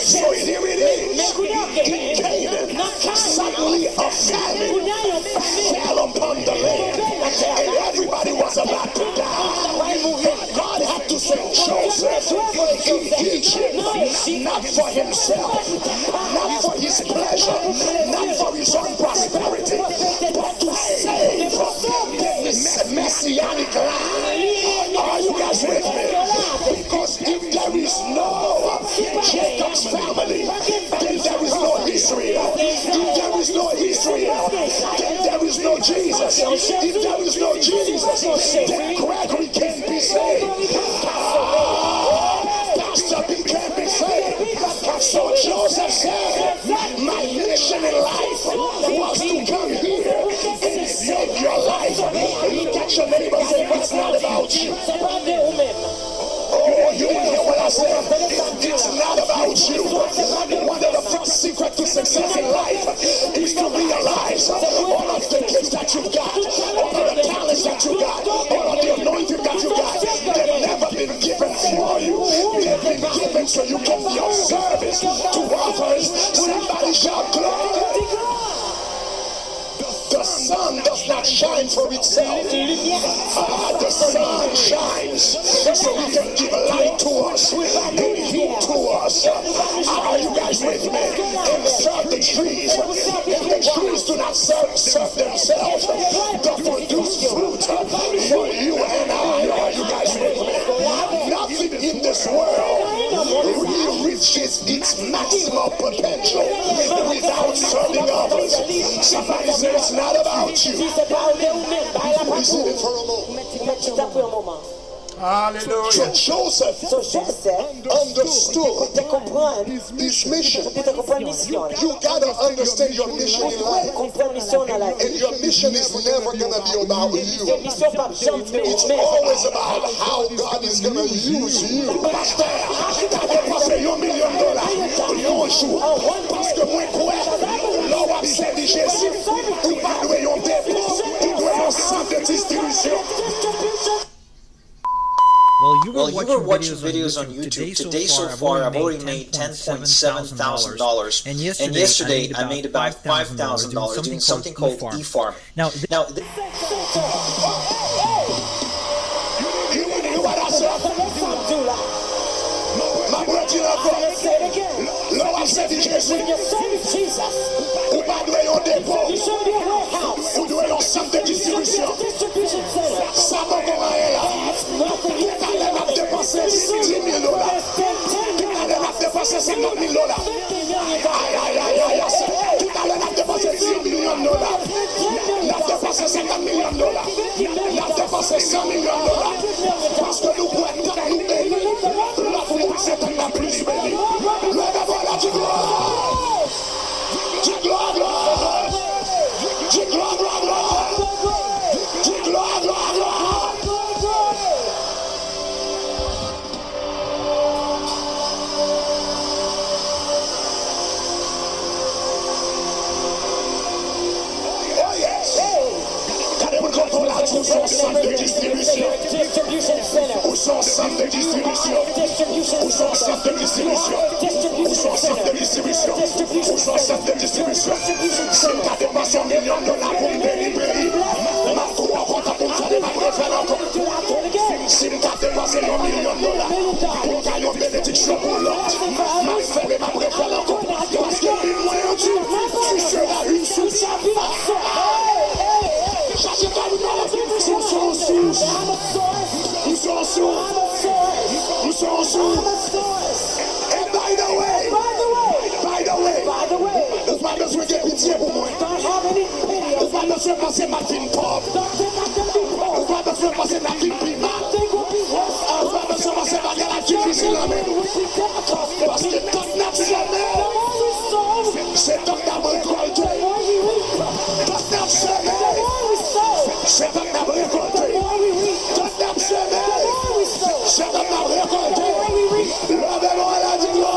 So here it is. In Canaan, suddenly a famine fell upon the land, and everybody was about to die. And God had to send Joseph in Egypt, not for himself, not for his pleasure, not for his own prosperity, but to save the mess- messianic line. Are you guys with me? Because if there is no Jacob's family, then there is no Israel. If there is no Israel, then there is no Jesus. If there is no Jesus, then Gregory can't be saved. Pastor P can't be saved. So Joseph said, my mission in life was to come here and save your life. Look at your neighbor and say, it's not about you. Oh, you didn't hear what I said. It's not about you. One of the first secrets to success in life is to realize all of the gifts that you've got, all of the talents that you got, all of the anointing that you got, they've never been given for you. They've been given so you can be of service to others. Somebody shout glory. The sun does not shine for itself. Ah, the sun shines so he can give light to us and heat to us. Ah, are you guys with me? And serve the trees. And the trees do not serve, serve themselves, but produce fruit for you and I. Are you guys with me? Nothing in this world really reaches its maximum potential without serving others. Somebody say it's not about you. Receive it for a moment. Hallelujah. So Joseph So Joseph understood te konprann his mission. Li te konprann misyon l. You gotta understand your mission in life. Ou dwe konprann misyon w nan lavi. And your mission is never gonna be about you. E misyon pa janm te ou menm. It's always about how God is gonna use you. Pastè, ta depanse yon milyon dola yon jou. Paske mwen kwè, lè w ap sèvi Jezi, ou pa dwe yon depo, ou dwe yon sant de distribisyon. Well, you were watching videos on YouTube. Today so far, I've already made ten point seven thousand dollars. And yesterday, I made about five thousand dollars doing something called e-farm. Now, th- You, you what I said? M ap redi l ankò. Lè w ap sèvi Jezi, ou pa dwe yon depo. Ou dwe yon sant de distribisyon. Sa poko anyen la. Talè n ap depanse dis mil dola. Talè n ap depanse senkant mil dola. Ay, ay, ay, ay, ay. Talè n ap depanse dis milyon dola. N ap depanse senkant milyon dola. N ap depanse san milyon dola. Paske nou kwè tank nou beni, lòt moun se tank n ap plis beni. Leve vwa la, di glwa! Di glwa, glwa! Di glwa, glwa, glwa! Di glwa, glwa, glwa! Oh, yes! Gade moun kote w la, di w se yon sant de distribisyon. Ou se yon sant de distribisyon. Ou se yon sant de distribisyon. Ou se yon sant de distribisyon. Ou se yon sant de distribisyon. Si m ta depanse yon milyon dola pou m beni peyi, m ap twò kontan pou m fè l, m ap refè l ankò. Si m ta depanse yon milyon dola pou m ka yon benediksyon pou lòt, m ap fè l, m ap refè l. Chache kòb ou pale pou misye, ou se yon sous. Ou se yon sous. Ou se yon sous. And by the way, by the way, ou pa bezwen gen pitye pou mwen. Ou pa bezwen panse m ap vin pòv. Ou pa bezwen panse n ap vin pi mal. Ou pa bezwen panse bagay la difisil nan men nou. Paske tank n ap seme, se tank n ap rekòlte. Tank n ap seme, se tank n ap rekòlte. Tank n ap seme, se tank n ap rekòlte. Leve lwen la, di glwa.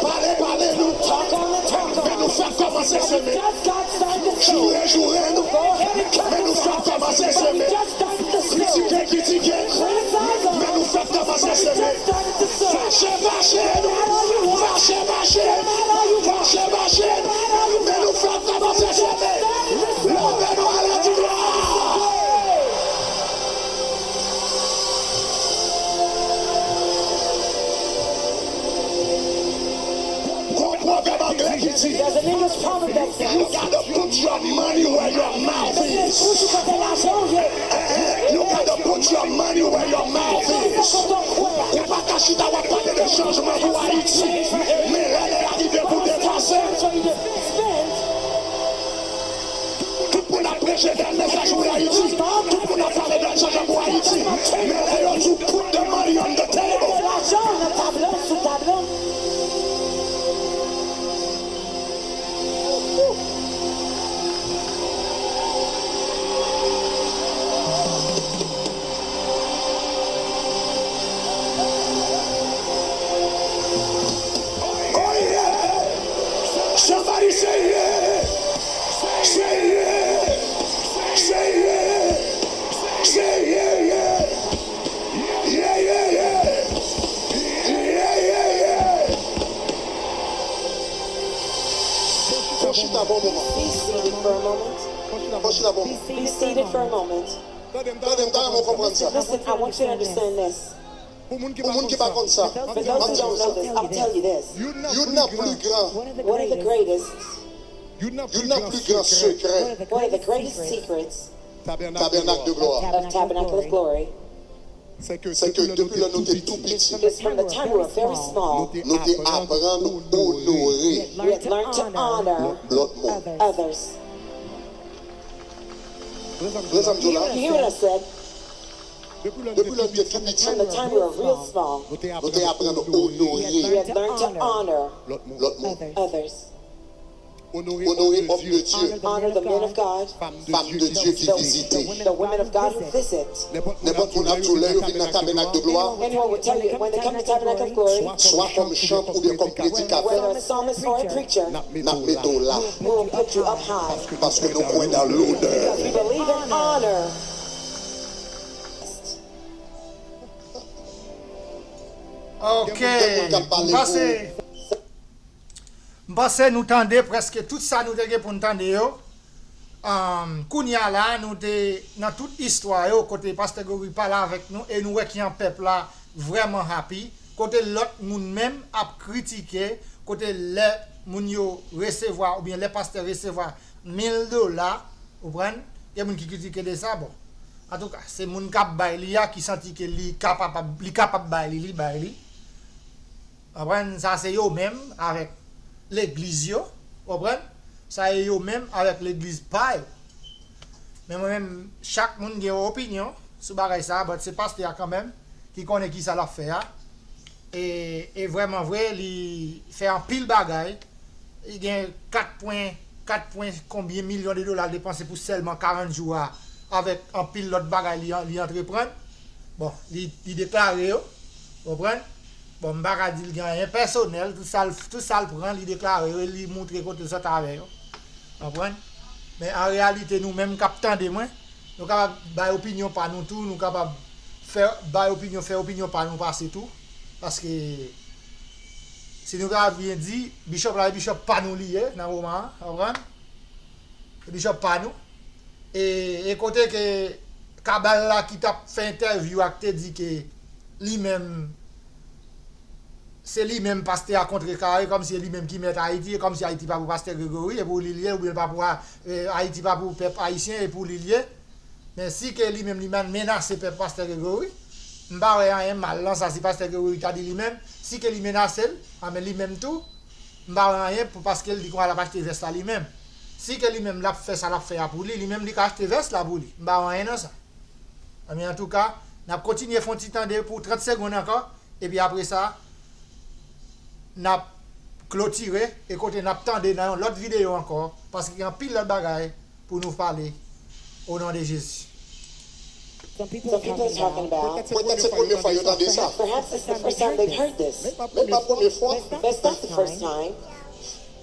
Pale, pale nou. Men nou fèk kòmanse semen. Joure, joure nou. Men nou fèk kòmanse semen. Kritike, kritike. Men nou fèk kòmanse semen. Fache, fache nou. Fache, fache. Fache, fache. Men nou fèk kòmanse semen. Leve nou ale di glwa. Gon pwovèb angle ki di, you gotta put your money where your mouth is. You gotta put your money where your mouth is. Ou pa ka chita w ap pale de chanjman pou Ayiti, men lè lè a rive pou depanse. Tout moun ap preche bèl mesaj pou Ayiti. Tout moun ap pale bèl chanjman pou Ayiti. Men lè yo di w put the money on the table. Lajan nan tab la, sou tab la. Oh yeah! Somebody say yeah! Say yeah! Say yeah! Say yeah, yeah! Yeah, yeah, yeah! Yeah, yeah, yeah! Fon chita bon moman. Be seated for a moment. Fon chita bon moman. Be seated for a moment. Tande m, tande m, tande m, ou konprann sa. Listen, I want you to understand this. Pou moun ki pa konn sa, m ap di nou sa. For those who don't know this, I'll tell you this. Youn nan pli gran, One of the greatest, youn nan pli gran sekrè one of the greatest secrets tabènak de glwa a, of Tabernacle of Glory se ke depi lè nou te tou piti, is from the time we were very small, nou te aprann onore, we had learned to honor lòt moun. Others. Frè sa m di w la. You hear what I said? Depi lè n te tou piti, from the time we were real small, nou te aprann onore, we had learned to honor lòt moun. Others. Onore òm de Dye, honor the men of God, fanm de Dye ki vizite. The women of God who visit. Nenpòt moun ap di w lè yo vin nan tabènak de glwa, anyone will tell you when they come to Tabernacle of Glory, swa kòm chanm oubyen kòm predikatè, whether a psalmist or a preacher, n ap mete w la. We'll put you up high. Paske nou kwè nan lonè. Because we believe in honor. Ok. Gen moun k ap pale pou M panse nou tande prèske tout sa nou te gen pou n tande yo. Ahn, kounye a la, nou te nan tout istwa yo, kote Pastè Gregory pale avèk nou, e nou wè kijan pèp la vrèman happy, kote lòt moun menm ap kritike, kote lè moun yo resevwa, oubyen lè pastè resevwa mil dola, ou konprann, gen moun ki kritike de sa, bon. Antouka, se moun k ap bay li a ki santi ke li kapab, li kapab bay li, li bay li. Konprann? Sa se yo menm avèk legliz yo, konprann? Sa e yo menm avèk legliz pa yo. Men mwen menm, chak moun gen yon opinyon sou bagay sa a, but se pastè a kanmenm ki konnen kisa l ap fè a. E, e vrèman vre, li fè anpil bagay. Li gen kat pwen, kat pwen konbyen milyon de dola l depanse pou sèlman karant jou a, avèk anpil lòt bagay li, li antreprann. Bon, li, li deklare yo, konprann? Bon, m pa ka di l gen anyen pèsonèl, tout sa l, tout sa l pran, li deklare yo, e li moutre kote l sot avè yo. Konprann? Men an reyalite, nou menm k ap tande mwen, nou kapab bay opinyon pa nou tou, nou kapab fè, bay opinyon, fè opinyon pa nou pase tou. Paske, si nou ta byen di, bishop la, e bishop pa nou li ye nan moman an, konprann? Bishop pa nou. E, e kote ke Kabal la ki t ap fè entèvyou a k te di ke li menm, se li menm pastè a kontrekare, kòmsi e li menm ki mèt Ayiti, e kòmsi Ayiti pa pou pastè Gregory, e pou li l ye, oubyen pa pou, e, Ayiti pa pou pèp ayisyen, e pou li l ye. Men si ke li menm li menase pèp pastè Gregory, m pa wè anyen mal nan sa si pastè Gregory ta di li menm, si ke li menase l, a men li menm tou, m pa wè anyen pou paske l di konsa l ap achte vès la li menm. Si ke li menm l ap fè sa l ap fè a pou li, li menm li ka achte vès la pou li. M pa wè anyen nan sa. Anben, antouka, n ap kontinye fè yon ti tande pou trant segonn ankò, epi apre sa, n ap klotire, e kote n ap tande nan yon lòt videyo ankò, paske gen anpil lòt bagay pou nou pale, o non de Jezi. Some people are talking about, Mwen kwè se premye fwa yo tande sa. Perhaps it's the first time they've heard this. Men pa premye fwa. But it's not the first time.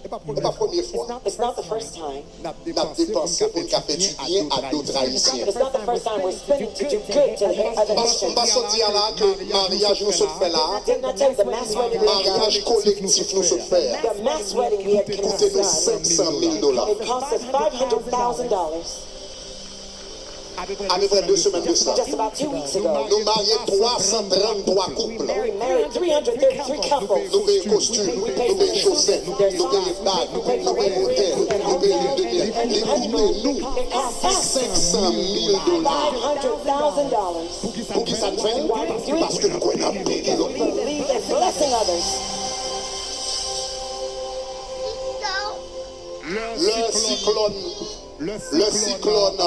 E pa premye fwa. It's not the first time. N ap depanse pou n ka fè dibyen a dòt Ayisyen. It's not the first time we're spending to do good to other M pa, m pa nations. sot di a la ke maryaj nou sot fè la a, Didn't I tell you the mass wedding we had done? Maryaj kolektif nou sot fè a, The mass wedding we had koute nou done. Senk san mil dola. It cost us five hundred thousand dollars Apeprè de semèn de sa, just about two weeks ago. Nou marye twa san trann twa koup. We married three hundred thirty-three couples. Nou peye kostim, nou peye chosèt, nou peye bag, nou peye otèl, nou peye lil de mye. Li koute nou It cost us senk san mil dola. five hundred thousand dollars. Poukisa n fè l? Paske n kwè n ap beni lòt moun. Believe in blessing others. Lè siklòn, lè siklòn,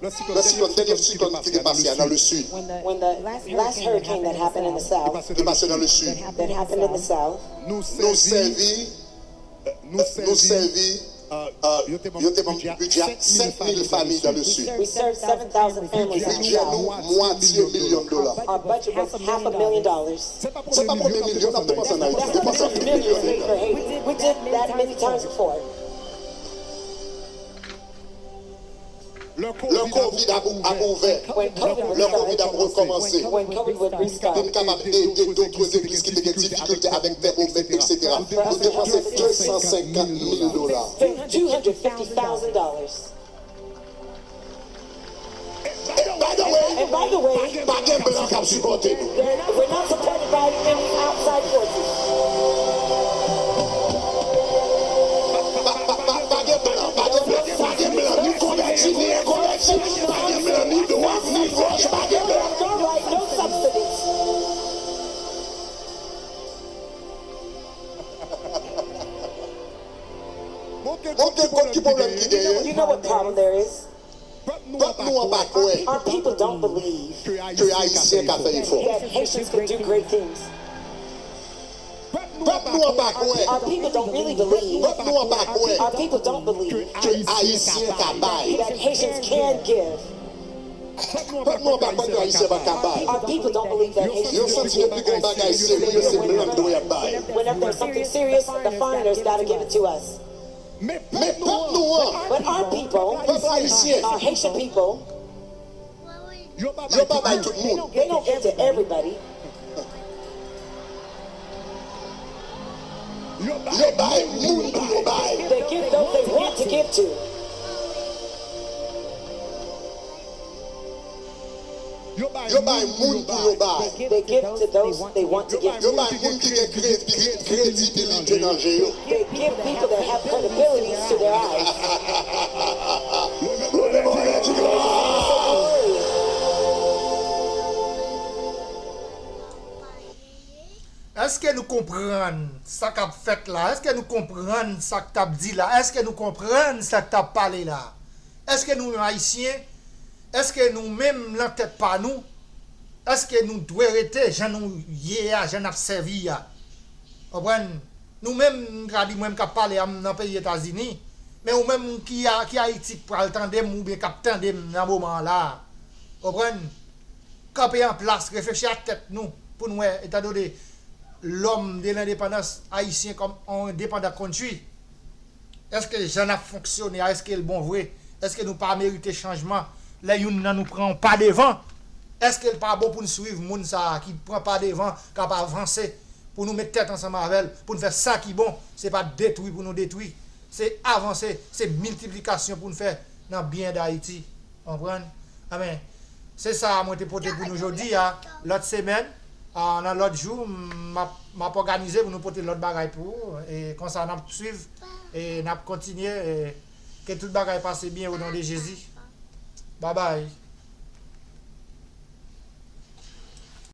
lè siklòn, dènye siklòn ki te pase a nan le sid, When the last hurricane that happened in the South, ki pase nan le sid, that happened in the South, nou sèvi, nou sèvi, euh, yo te ban bidjè a senk mil fanmi nan le sid. We served seven thousand families in the Bidjè nou, South. Mwatye milyon dola. Our budget was half a million dollars. Se pa premye milyon n ap depanse an Ayiti, depanse anpil milyon deja. We did that many times before. Lè kovid ap, ap ouvè, When COVID lè kovid ap rekòmanse, When COVID would pou n restart. kapab ede dòt egliz ki te gen difikilte avèk tèmomèt, etsetera. Nou depanse de san senkant mil dola. Two hundred fifty thousand dollars. And by the way, And by the way, pa gen blan k ap sipòte nou. we're not supported by any outside forces. Pa, pa, pa, pa gen blan, pa gen blan, pa gen blan, ni konvèti, ni enkonvèti, pa gen blan, ni dwat, ni gòch, pa gen blan. No right, no subsidies. Bon, gen kont ki pwoblèm ki genyen. You know what problem there is? Pèp nou an pa kwè Our people don't believe ke Ayisyen ka fè efò. that Haitians could do great things. Pèp nou an pa kwè. Our people don't really believe. Pèp nou an pa kwè Our people don't believe ke Ayisyen ka bay. that Haitians can give. Pèp nou an pa kwè ke Ayisyen pa ka bay. Our people don't believe that Haitians Yo santi ke pi gwo bagay serye se blan k dwe ap bay. Whenever there's something serious, the foreigners gotta give it to us. Men pèp nou an, But our people, pèp ayisyen, our Haitian people, yo pa bay tout moun. They don't give to everybody. Yo bay moun pou yo bay. They give those they want to give to. Yo bay moun pou yo bay. They give to those they want to give Yo to. Bay moun ki gen kredi-, kredibilite nan je yo. They give people that have credibilities to their eyes. Èske nou konprann sa k ap fèt la? Èske nou konprann sa k t ap di la? Èske nou konprann sa k t ap pale la? Èske nou menm Ayisyen, èske nou menm nan tèt pa nou, èske nou dwe rete jan nou ye a, jan n ap sèvi a? Konprann? Nou menm, m ka di mwen m k ap pale a, m nan peyi Etazini, men ou menm ki a, ki Ayiti k pral tande m oubyen k ap tande m nan moman an la a. Konprann? Kanpe an plas, reflechi ak tèt nou pou n wè, etandone lòm de lendepandans ayisyen kòm on independent country, èske jan n ap fonksyone a, èske l bon vre? Èske nou pa merite chanjman? Lè youn nan nou pran yon pa devan, èske l pa bon pou n swiv moun sa a ki pran pa devan, k ap avanse, pou nou met tèt ansanm avè l, pou n fè sa ki bon, se pa detwi pou nou detwi? Se avanse, se miltiplikasyon pou n fè nan byen Dayiti. Konprann? Amen. Se sa mwen te pote pou nou jodi a. Lòt semèn, a, nan lòt jou, m ap, m ap òganize pou nou pote lòt bagay pou ou. E konsa n ap swiv e n ap kontinye. E ke tout bagay pase byen o non de Jezi. Babay.